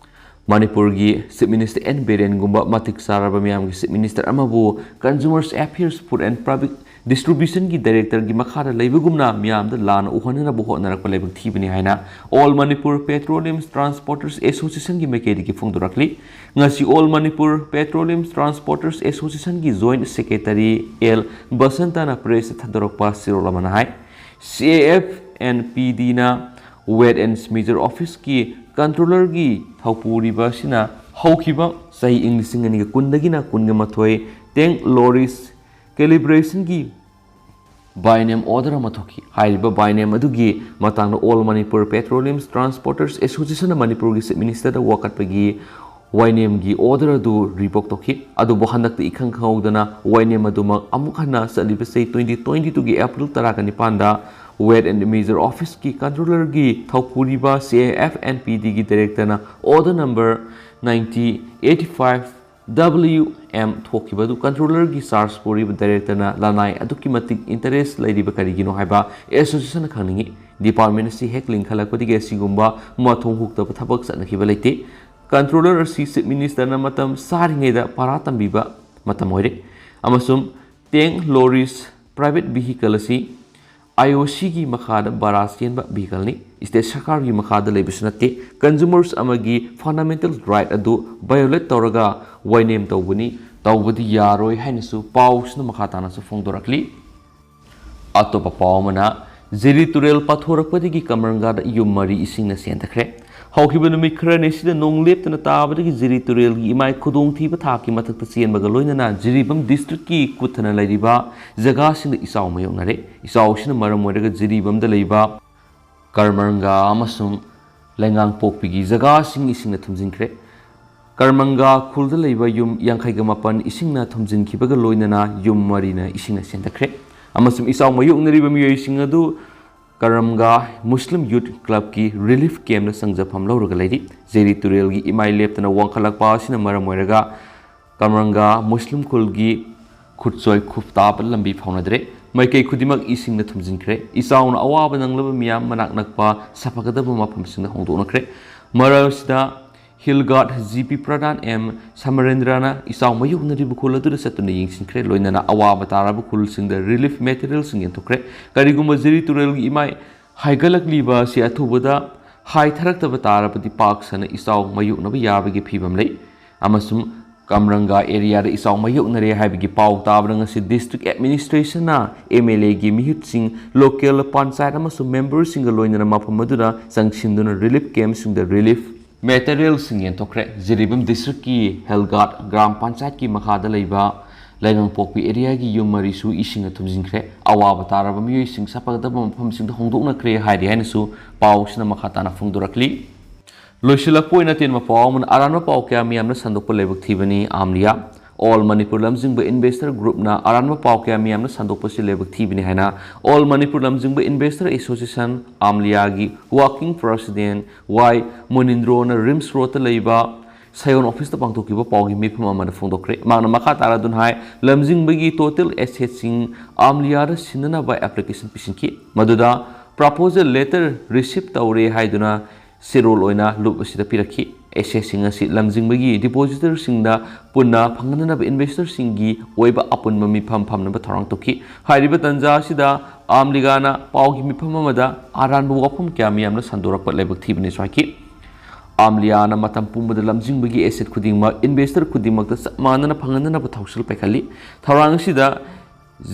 ꯃꯅꯤꯄꯨꯔꯒꯤ ꯆꯤꯐ ꯃꯤꯅꯤꯁꯇꯔ ꯑꯦꯟ ꯕꯤꯔꯦꯟꯒꯨꯝꯕ ꯃꯇꯤꯛ ꯆꯥꯔꯕ ꯃꯤꯌꯥꯝꯒꯤ ꯆꯤꯐ ꯃꯤꯅꯤꯁꯇꯔ ꯑꯃꯕꯨ Consumer Affairs, Food and Public Distributionꯒꯤ ꯗꯥꯏꯔꯦꯛꯇꯔꯒꯤ ꯃꯈꯥꯗ ꯂꯩꯕꯒꯨꯝꯅ ꯃꯤꯌꯥꯝꯗ ꯂꯥꯟꯅ ꯎꯍꯟꯅꯅꯕ ꯍꯣꯠꯅꯔꯛꯄ ꯂꯥꯏꯕꯛ ꯊꯤꯕꯅꯤ ꯍꯥꯏꯅ All Manipur Petroleum Transporters Associationꯒꯤ ꯃꯥꯏꯀꯩꯗꯒꯤ ꯐꯣꯡꯗꯣꯔꯛꯂꯤ꯫ ꯉꯁꯤ All Manipur Petroleum Transporters Associationꯒꯤ ꯖꯣꯏꯟꯠ ꯁꯦꯀ꯭ꯔꯦꯇꯔꯤ ꯑꯦꯜ ꯕꯁꯟꯇꯅ ꯄ꯭ꯔꯦꯁꯇ ꯊꯥꯗꯣꯔꯛꯄ ꯆꯦꯔꯣꯜ ꯑꯃꯅ ꯍꯥꯏ, CAF and PDꯅ Weights and Measures Officeꯀꯤ ꯀꯟꯇ꯭ꯔꯣꯂꯔꯒꯤ ꯊꯧꯄꯨꯔꯤꯕ ꯑꯁꯤꯅ ꯍꯧꯈꯤꯕ ꯆꯍꯤ ꯏꯪ ꯂꯤꯁꯤꯡ ꯑꯅꯤꯒ ꯀꯨꯟꯗꯒꯤꯅ ꯀꯨꯟꯒ ꯃꯥꯊꯣꯏ tank lorries calibrationꯒꯤ by name order ꯑꯃ ꯊꯣꯛꯈꯤ꯫ ꯍꯥꯏꯔꯤꯕ by name ꯑꯗꯨꯒꯤ ꯃꯇꯥꯡꯗ All Manipur Petroleum Transporters Associationꯅ ꯃꯅꯤꯄꯨꯔꯒꯤ ꯆꯤꯐ ꯃꯤꯅꯤꯁꯇꯔꯗ ꯋꯥꯀꯠꯄꯒꯤ ꯋꯥꯏꯅꯦꯝꯒꯤ order ꯑꯗꯨ ꯔꯤꯚꯣꯛ ꯇꯧꯈꯤ꯫ ꯑꯗꯨꯕꯨ ꯍꯟꯗꯛꯇ ꯏꯈꯪ ꯈꯪꯍꯧꯗꯅ ꯋꯥꯏꯅꯦꯝ ꯑꯗꯨꯃꯛ ꯑꯃꯨꯛ ꯍꯟꯅ ꯆꯠꯂꯤꯕ ꯆꯍꯤ twenty twenty twoꯒꯤ April ꯇꯔꯥꯒ ꯅꯤꯄꯥꯟꯗ Weights and Measures Officeꯀꯤ ꯀꯟꯇ꯭ꯔꯣꯂꯔꯒꯤ ꯊꯧꯄꯨꯔꯤꯕ CAF and PDꯒꯤ ꯗꯥꯏꯔꯦꯛꯇꯔꯅ order number ninety eighty five WM ꯊꯣꯛꯈꯤꯕ ꯑꯗꯨ ꯀꯟꯇ꯭ꯔꯣꯂꯔꯒꯤ ꯆꯥꯔꯖ ꯄꯨꯔꯤꯕ ꯗꯥꯏꯔꯦꯛꯇꯔꯅ ꯂꯅꯥꯏ ꯑꯗꯨꯛꯀꯤ ꯃꯇꯤꯛ ꯏꯟꯇꯔꯦꯁ ꯂꯩꯔꯤꯕ ꯀꯔꯤꯒꯤꯅꯣ ꯍꯥꯏꯕ ꯑꯦꯁꯣꯁꯤꯌꯦꯁꯟꯅ ꯈꯪꯅꯤꯡꯏ꯫ ꯗꯤꯄꯥꯔꯠꯃꯦꯟ ꯑꯁꯤ ꯍꯦꯛ ꯂꯤꯡꯈꯠꯂꯛꯄꯗꯒꯤ ꯑꯁꯤꯒꯨꯝꯕ ꯃꯊꯣꯡ ꯍꯨꯛꯇꯕ ꯊꯕꯛ ꯆꯠꯅꯈꯤꯕ ꯂꯩꯇꯦ꯫ ꯀꯟꯇ꯭ꯔꯣꯂꯔ ꯑꯁꯤ ꯆꯤꯐ ꯃꯤꯅꯤꯁꯇꯔꯅ ꯃꯇꯝ ꯆꯥꯔꯤꯉꯩꯗ ꯄꯔꯥ ꯇꯝꯕꯤꯕ ꯃꯇꯝ ꯑꯣꯏꯔꯦ ꯑꯃꯁꯨꯡ tank lorries, private vehicle ꯑꯁꯤ ꯑꯥꯏ ꯑꯣ ꯁꯤꯒꯤ ꯃꯈꯥꯗ ꯕꯔꯥ ꯆꯦꯟꯕ ꯚꯤꯍꯤꯀꯜꯅꯤ꯫ ꯁ꯭ꯇꯦꯠ ꯁꯔꯀꯥꯔꯒꯤ ꯃꯈꯥꯗ ꯂꯩꯕꯁꯨ ꯅꯠꯇꯦ꯫ ꯀꯟꯖꯨꯃꯔꯁ ꯑꯃꯒꯤ ꯐꯟꯗꯥꯃꯦꯟꯇꯦꯜ ꯔꯥꯏꯠ ꯑꯗꯨ ꯚꯥꯏꯑꯣꯂꯦꯠ ꯇꯧꯔꯒ ꯋꯥꯏꯅꯦꯝ ꯇꯧꯕꯅꯤ꯫ ꯇꯧꯕꯗꯤ ꯌꯥꯔꯣꯏ ꯍꯥꯏꯅꯁꯨ ꯄꯥꯎꯁꯤꯅ ꯃꯈꯥ ꯇꯥꯅꯁꯨ ꯐꯣꯡꯗꯣꯔꯛꯂꯤ꯫ ꯑꯇꯣꯞꯄ ꯄꯥꯎ ꯑꯃꯅ, ꯖꯤꯔꯤ ꯇꯨꯔꯦꯜ ꯄꯥꯊꯣꯔꯛꯄꯗꯒꯤ ꯀꯝꯔꯪꯒꯥꯗ ꯌꯨꯝ ꯃꯔꯤ ꯏꯁꯤꯡꯅ ꯆꯦꯟꯊꯈ꯭ꯔꯦ꯫ ꯍꯧꯈꯤꯕ ꯅꯨꯃꯤꯠ ꯈꯔꯅꯤ ꯑꯁꯤꯗ ꯅꯣꯡ ꯂꯦꯞꯇꯅ ꯇꯥꯕꯗꯒꯤ ꯖꯤꯔꯤ ꯇꯨꯔꯦꯜꯒꯤ ꯏꯃꯥꯏ ꯈꯨꯗꯣꯡꯊꯤꯕ ꯊꯥꯛꯀꯤ ꯃꯊꯛꯇ ꯆꯦꯟꯕꯒ ꯂꯣꯏꯅꯅ ꯖꯤꯔꯤꯕꯥꯝ ꯗꯤꯁꯇ꯭ꯔꯤꯛꯀꯤ ꯀꯨꯠꯊꯅ ꯂꯩꯔꯤꯕ ꯖꯒꯥꯁꯤꯡꯗ ꯏꯆꯥꯎ ꯃꯥꯌꯣꯛꯅꯔꯦ꯫ ꯏꯆꯥꯎꯁꯤꯅ ꯃꯔꯝ ꯑꯣꯏꯔꯒ ꯖꯤꯔꯤꯕꯥꯝꯗ ꯂꯩꯕ ꯀꯔꯃꯪꯒꯥ ꯑꯃꯁꯨꯡ ꯂꯩꯉꯥꯡꯄꯣꯛꯄꯤꯒꯤ ꯖꯒꯥꯁꯤꯡ ꯏꯁꯤꯡꯅ ꯊꯨꯝꯖꯤꯟꯈ꯭ꯔꯦ꯫ ꯀꯔꯃꯪꯒꯥ ꯈꯨꯜꯗ ꯂꯩꯕ ꯌꯨꯝ ꯌꯥꯡꯈꯩꯒ ꯃꯥꯄꯟ ꯏꯁꯤꯡꯅ ꯊꯨꯝꯖꯤꯟꯈꯤꯕꯒ ꯂꯣꯏꯅꯅ ꯌꯨꯝ ꯃꯔꯤꯅ ꯏꯁꯤꯡꯅ ꯆꯦꯟꯊꯈ꯭ꯔꯦ꯫ ꯑꯃꯁꯨꯡ ꯏꯆꯥꯎ ꯃꯥꯌꯣꯛꯅꯔꯤꯕ ꯃꯤꯑꯣꯏꯁꯤꯡ ꯑꯗꯨ ꯀꯔꯃꯪꯒꯥ ꯃꯨꯁꯂꯤꯝ ꯌꯨꯠ ꯀ꯭ꯂꯕꯀꯤ ꯔꯤꯂꯤꯐ ꯀꯦꯝꯞꯇ ꯆꯪꯖꯐꯝ ꯂꯧꯔꯒ ꯂꯩꯔꯤ꯫ ꯖꯤꯔꯤ ꯇꯨꯔꯦꯜꯒꯤ ꯏꯃꯥꯏ ꯂꯦꯞꯇꯅ ꯋꯥꯡꯈꯠꯂꯛꯄ ꯑꯁꯤꯅ ꯃꯔꯝ ꯑꯣꯏꯔꯒ ꯀꯝꯔꯪꯒꯥ ꯃꯨꯁꯂꯤꯝ ꯈꯨꯜꯒꯤ ꯈꯨꯠꯆꯣꯏ ꯈꯨꯞꯇꯥꯕ ꯂꯝꯕꯤ ꯐꯥꯎꯅꯗ꯭ꯔꯦ꯫ ꯃꯥꯏꯀꯩ ꯈꯨꯗꯤꯡꯃꯛ ꯏꯁꯤꯡꯅ ꯊꯨꯝꯖꯤꯟꯈ꯭ꯔꯦ꯫ ꯏꯆꯥꯎꯅ ꯑꯋꯥꯕ ꯅꯪꯂꯕ ꯃꯤꯌꯥꯝ ꯃꯅꯥꯛ ꯅꯛꯄ ꯁꯥꯐꯒꯗꯕ ꯃꯐꯝꯁꯤꯡꯗ ꯍꯣꯡꯗꯣꯛꯅꯈ꯭ꯔꯦ꯫ ꯃꯔꯛ ꯑꯁꯤꯗ ꯍꯤꯜ ꯒꯥꯔꯗ ꯖꯤ ꯄꯤ ꯄ꯭ꯔꯙꯥꯟ ꯑꯦꯝ ꯁꯃꯔꯦꯟꯗ꯭ꯔꯅ ꯏꯆꯥꯎ ꯃꯥꯌꯣꯛꯅꯔꯤꯕ ꯈꯨꯜ ꯑꯗꯨꯗ ꯆꯠꯇꯨꯅ ꯌꯦꯡꯁꯤꯟꯈ꯭ꯔꯦ, ꯂꯣꯏꯅꯅ ꯑꯋꯥꯕ ꯇꯥꯔꯕ ꯈꯨꯜꯁꯤꯡꯗ ꯔꯤꯂꯤꯐ ꯃꯦꯇꯔꯤꯌꯦꯜꯁꯤꯡ ꯌꯦꯟꯊꯣꯛꯈ꯭ꯔꯦ꯫ ꯀꯔꯤꯒꯨꯝꯕ ꯖꯤꯔꯤ ꯇꯨꯔꯦꯜꯒꯤ ꯏꯃꯥꯏ ꯍꯥꯏꯒꯠꯂꯛꯂꯤꯕ ꯑꯁꯤ ꯑꯊꯨꯕꯗ ꯍꯥꯏꯊꯔꯛꯇꯕ ꯇꯥꯔꯕꯗꯤ ꯄꯥꯛ ꯁꯟꯅ ꯏꯆꯥꯎ ꯃꯥꯌꯣꯛꯅꯕ ꯌꯥꯕꯒꯤ ꯐꯤꯕꯝ ꯂꯩ꯫ ꯑꯃꯁꯨꯡ ꯀꯝꯔꯪꯒꯥ ꯑꯦꯔꯤꯌꯥꯗ ꯏꯆꯥꯎ ꯃꯥꯌꯣꯛꯅꯔꯦ ꯍꯥꯏꯕꯒꯤ ꯄꯥꯎ ꯇꯥꯕꯗ ꯉꯁꯤ ꯗꯤꯁꯇ꯭ꯔꯤꯛ ꯑꯦꯗꯃꯤꯅꯤꯁꯇ꯭ꯔꯦꯁꯟꯅ ꯑꯦꯝ ꯑꯦꯜ ꯑꯦꯒꯤ ꯃꯤꯍꯨꯠꯁꯤꯡ, ꯂꯣꯀꯦꯜ ꯄꯟꯆꯥꯌꯠ ꯑꯃꯁꯨꯡ ꯃꯦꯝꯕꯔꯁꯤꯡꯒ ꯂꯣꯏꯅꯅ ꯃꯐꯝ ꯑꯗꯨꯗ ꯆꯪꯁꯤꯟꯗꯨꯅ ꯔꯤꯂꯤꯐ ꯀꯦꯝꯞꯁꯤꯡꯗ ꯔꯤꯂꯤꯐ ꯃꯦꯇꯔꯤꯌꯦꯜꯁꯤꯡ ꯌꯦꯟꯊꯣꯛꯈ꯭ꯔꯦ꯫ ꯖꯤꯔꯤꯕꯥꯝ ꯗꯤꯁꯇ꯭ꯔꯤꯛꯀꯤ ꯍꯦꯜꯒꯥꯠ ꯒ꯭ꯔꯥꯝ ꯄꯟꯆꯥꯌꯠꯀꯤ ꯃꯈꯥꯗ ꯂꯩꯕ ꯂꯩꯉꯥꯡꯄꯣꯛꯄꯤ ꯑꯦꯔꯤꯌꯥꯒꯤ ꯌꯨꯝ ꯃꯔꯤꯁꯨ ꯏꯁꯤꯡꯅ ꯊꯨꯝꯖꯤꯟꯈ꯭ꯔꯦ꯫ ꯑꯋꯥꯕ ꯇꯥꯔꯕ ꯃꯤꯑꯣꯏꯁꯤꯡ ꯁꯥꯐꯒꯗꯕ ꯃꯐꯝꯁꯤꯡꯗ ꯍꯣꯡꯗꯣꯛꯅꯈ꯭ꯔꯦ ꯍꯥꯏꯔꯤ ꯍꯥꯏꯅꯁꯨ ꯄꯥꯎꯁꯤꯅ ꯃꯈꯥ ꯇꯥꯅ ꯐꯣꯡꯗꯣꯔꯛꯂꯤ꯫ ꯂꯣꯏꯁꯤꯜꯂꯛꯄ ꯑꯣꯏꯅ ꯑꯇꯦꯟꯕ ꯄꯥꯎ ꯑꯃꯅ, ꯑꯔꯥꯟꯕ ꯄꯥꯎ ꯀꯌꯥ ꯃꯤꯌꯥꯝꯅ ꯁꯟꯗꯣꯛꯄ ꯂꯥꯏꯕꯛ ꯊꯤꯕꯅꯤ ꯑꯥꯝꯂꯤꯌꯥ꯫ ꯑꯣꯜ ꯃꯅꯤꯄꯨꯔ ꯂꯝꯖꯤꯡꯕ ꯏꯟꯚꯦꯁꯇꯔ ꯒ꯭ꯔꯨꯞꯅ ꯑꯔꯥꯟꯕ ꯄꯥꯎ ꯀꯌꯥ ꯃꯤꯌꯥꯝꯅ ꯁꯟꯗꯣꯛꯄꯁꯤ ꯂꯥꯏꯕꯛ ꯊꯤꯕꯅꯤ ꯍꯥꯏꯅ ꯑꯣꯜ ꯃꯅꯤꯄꯨꯔ ꯂꯝꯖꯤꯡꯕ ꯏꯟꯚꯦꯁꯇꯔ ꯑꯦꯁꯣꯁꯤꯌꯦꯁꯟ, ꯑꯥꯝꯂꯤꯌꯥꯒꯤ ꯋꯥꯔꯀꯤꯡ ꯄ꯭ꯔꯁꯤꯗꯦꯟ ꯋꯥꯏ ꯃꯨꯅꯤꯟꯗ꯭ꯔꯣꯅ ꯔꯤꯝꯁ ꯔꯣꯗꯇ ꯂꯩꯕ ꯁꯌꯣꯟ ꯑꯣꯐꯤꯁꯇ ꯄꯥꯡꯊꯣꯛꯈꯤꯕ ꯄꯥꯎꯒꯤ ꯃꯤꯐꯝ ꯑꯃꯗ ꯐꯣꯡꯗꯣꯛꯈ꯭ꯔꯦ꯫ ꯃꯍꯥꯛꯅ ꯃꯈꯥ ꯇꯥꯔꯗꯨꯅ ꯍꯥꯏ, ꯂꯝꯖꯤꯡꯕꯒꯤ ꯇꯣꯇꯦꯜ ꯑꯦꯁꯦꯠꯁꯤꯡ ꯑꯥꯝꯂꯤꯌꯥꯗ ꯁꯤꯟꯅꯅꯕ ꯑꯦꯄ꯭ꯂꯤꯀꯦꯁꯟ ꯄꯤꯁꯤꯟꯈꯤ, ꯃꯗꯨꯗ ꯄ꯭ꯔꯄꯣꯖꯦꯜ ꯂꯦꯇꯔ ꯔꯤꯁꯤꯞ ꯇꯧꯔꯦ ꯍꯥꯏꯗꯨꯅ ꯁꯦꯔꯣꯜ ꯑꯣꯏꯅ ꯂꯨꯞ ꯑꯁꯤꯗ ꯄꯤꯔꯛꯈꯤ꯫ ꯑꯦꯁꯦꯠꯁꯤꯡ ꯑꯁꯤ ꯂꯝꯖꯤꯡꯕꯒꯤ ꯗꯤꯄꯣꯖꯤꯇꯔꯁꯤꯡꯗ ꯄꯨꯟꯅ ꯐꯪꯍꯟꯅꯅꯕ ꯏꯟꯚꯦꯁꯇꯔꯁꯤꯡꯒꯤ ꯑꯣꯏꯕ ꯑꯄꯨꯟꯕ ꯃꯤꯐꯝ ꯐꯝꯅꯕ ꯊꯧꯔꯥꯡ ꯇꯧꯈꯤ꯫ ꯍꯥꯏꯔꯤꯕ ꯇꯥꯟꯖꯥ ꯑꯁꯤꯗ ꯑꯥꯝꯂꯤꯌꯥꯅ ꯄꯥꯎꯒꯤ ꯃꯤꯐꯝ ꯑꯃꯗ ꯑꯔꯥꯟꯕ ꯋꯥꯐꯝ ꯀꯌꯥ ꯃꯤꯌꯥꯝꯅ ꯁꯟꯗꯣꯔꯛꯄ ꯂꯥꯏꯕꯛ ꯊꯤꯕꯅꯤꯁꯨ ꯍꯥꯏꯈꯤ꯫ ꯑꯥꯝꯂꯤꯌꯥꯅ ꯃꯇꯝ ꯄꯨꯝꯕꯗ ꯂꯝꯖꯤꯡꯕꯒꯤ ꯑꯦꯁꯦꯠ ꯈꯨꯗꯤꯡꯃꯛ ꯏꯟꯚꯦꯁꯇꯔ ꯈꯨꯗꯤꯡꯃꯛꯇ ꯆꯞ ꯃꯥꯟꯅꯅ ꯐꯪꯍꯟꯅꯅꯕ ꯊꯧꯁꯤꯜ ꯄꯥꯏꯈꯠꯂꯤ꯫ ꯊꯧꯔꯥꯡ ꯑꯁꯤꯗ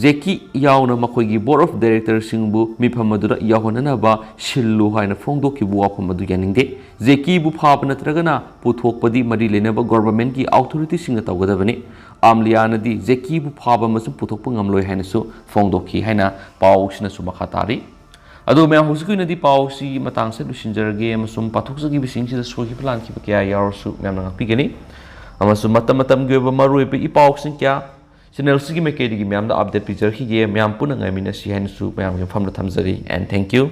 ꯖꯦꯀꯤ ꯌꯥꯎꯅ ꯃꯈꯣꯏꯒꯤ Board of Directorꯁꯤꯡꯕꯨ ꯃꯤꯐꯝ ꯑꯗꯨꯗ ꯌꯥꯎꯍꯟꯅꯅꯕ ꯁꯤꯜꯂꯨ ꯍꯥꯏꯅ ꯐꯣꯡꯗꯣꯛꯈꯤꯕ ꯋꯥꯐꯝ ꯑꯗꯨ ꯌꯥꯅꯤꯡꯗꯦ꯫ ꯖꯦꯀꯤꯕꯨ ꯐꯥꯕ ꯅꯠꯇ꯭ꯔꯒꯅ ꯄꯨꯊꯣꯛꯄꯗꯤ ꯃꯔꯤ ꯂꯩꯅꯕ ꯒꯣꯚꯔꯟꯃꯦꯟꯠꯀꯤ ꯑꯣꯊꯣꯔꯤꯇꯤꯁꯤꯡꯅ ꯇꯧꯒꯗꯕꯅꯤ꯫ ꯑꯥꯝꯂꯤꯌꯥꯅꯗꯤ ꯖꯦꯀꯤꯕꯨ ꯐꯥꯕ ꯑꯃꯁꯨꯡ ꯄꯨꯊꯣꯛꯄ ꯉꯝꯂꯣꯏ ꯍꯥꯏꯅꯁꯨ ꯐꯣꯡꯗꯣꯛꯈꯤ ꯍꯥꯏꯅ ꯄꯥꯎꯁꯤꯅꯁꯨ ꯃꯈꯥ ꯇꯥꯔꯤ꯫ ꯑꯗꯣ ꯃꯌꯥꯝ, ꯍꯧꯖꯤꯛꯀꯤ ꯑꯣꯏꯅꯗꯤ ꯄꯥꯎꯁꯤꯒꯤ ꯃꯇꯥꯡꯁꯦ ꯂꯣꯏꯁꯤꯟꯖꯔꯒꯦ, ꯑꯃꯁꯨꯡ ꯄꯥꯊꯣꯛꯆꯈꯤꯕꯁꯤꯡꯁꯤꯗ ꯁꯣꯏꯈꯤꯕ ꯂꯥꯟꯈꯤꯕ ꯀꯌꯥ ꯌꯥꯎꯔꯁꯨ ꯃꯌꯥꯝꯅ ꯉꯥꯛꯄꯤꯒꯅꯤ꯫ ꯑꯃꯁꯨꯡ ꯃꯇꯝ ꯃꯇꯝꯒꯤ ꯑꯣꯏꯕ ꯃꯔꯨꯑꯣꯏꯕ ꯏ ꯄꯥꯎꯁꯤꯡ ꯀꯌꯥ ꯆꯦꯅꯦꯜꯁꯤꯒꯤ ꯃꯥꯏꯀꯩꯗꯒꯤ ꯃꯌꯥꯝꯗ ꯑꯞꯗꯦꯠ ꯄꯤꯖꯔꯛꯈꯤꯒꯦ꯫ ꯃꯌꯥꯝ ꯄꯨꯟꯅ ꯉꯥꯏꯃꯤꯟꯅꯁꯤ ꯍꯥꯏꯅꯁꯨ ꯃꯌꯥꯝꯒꯤ ꯃꯐꯝꯗ ꯊꯝꯖꯔꯤ꯫ And thank you꯫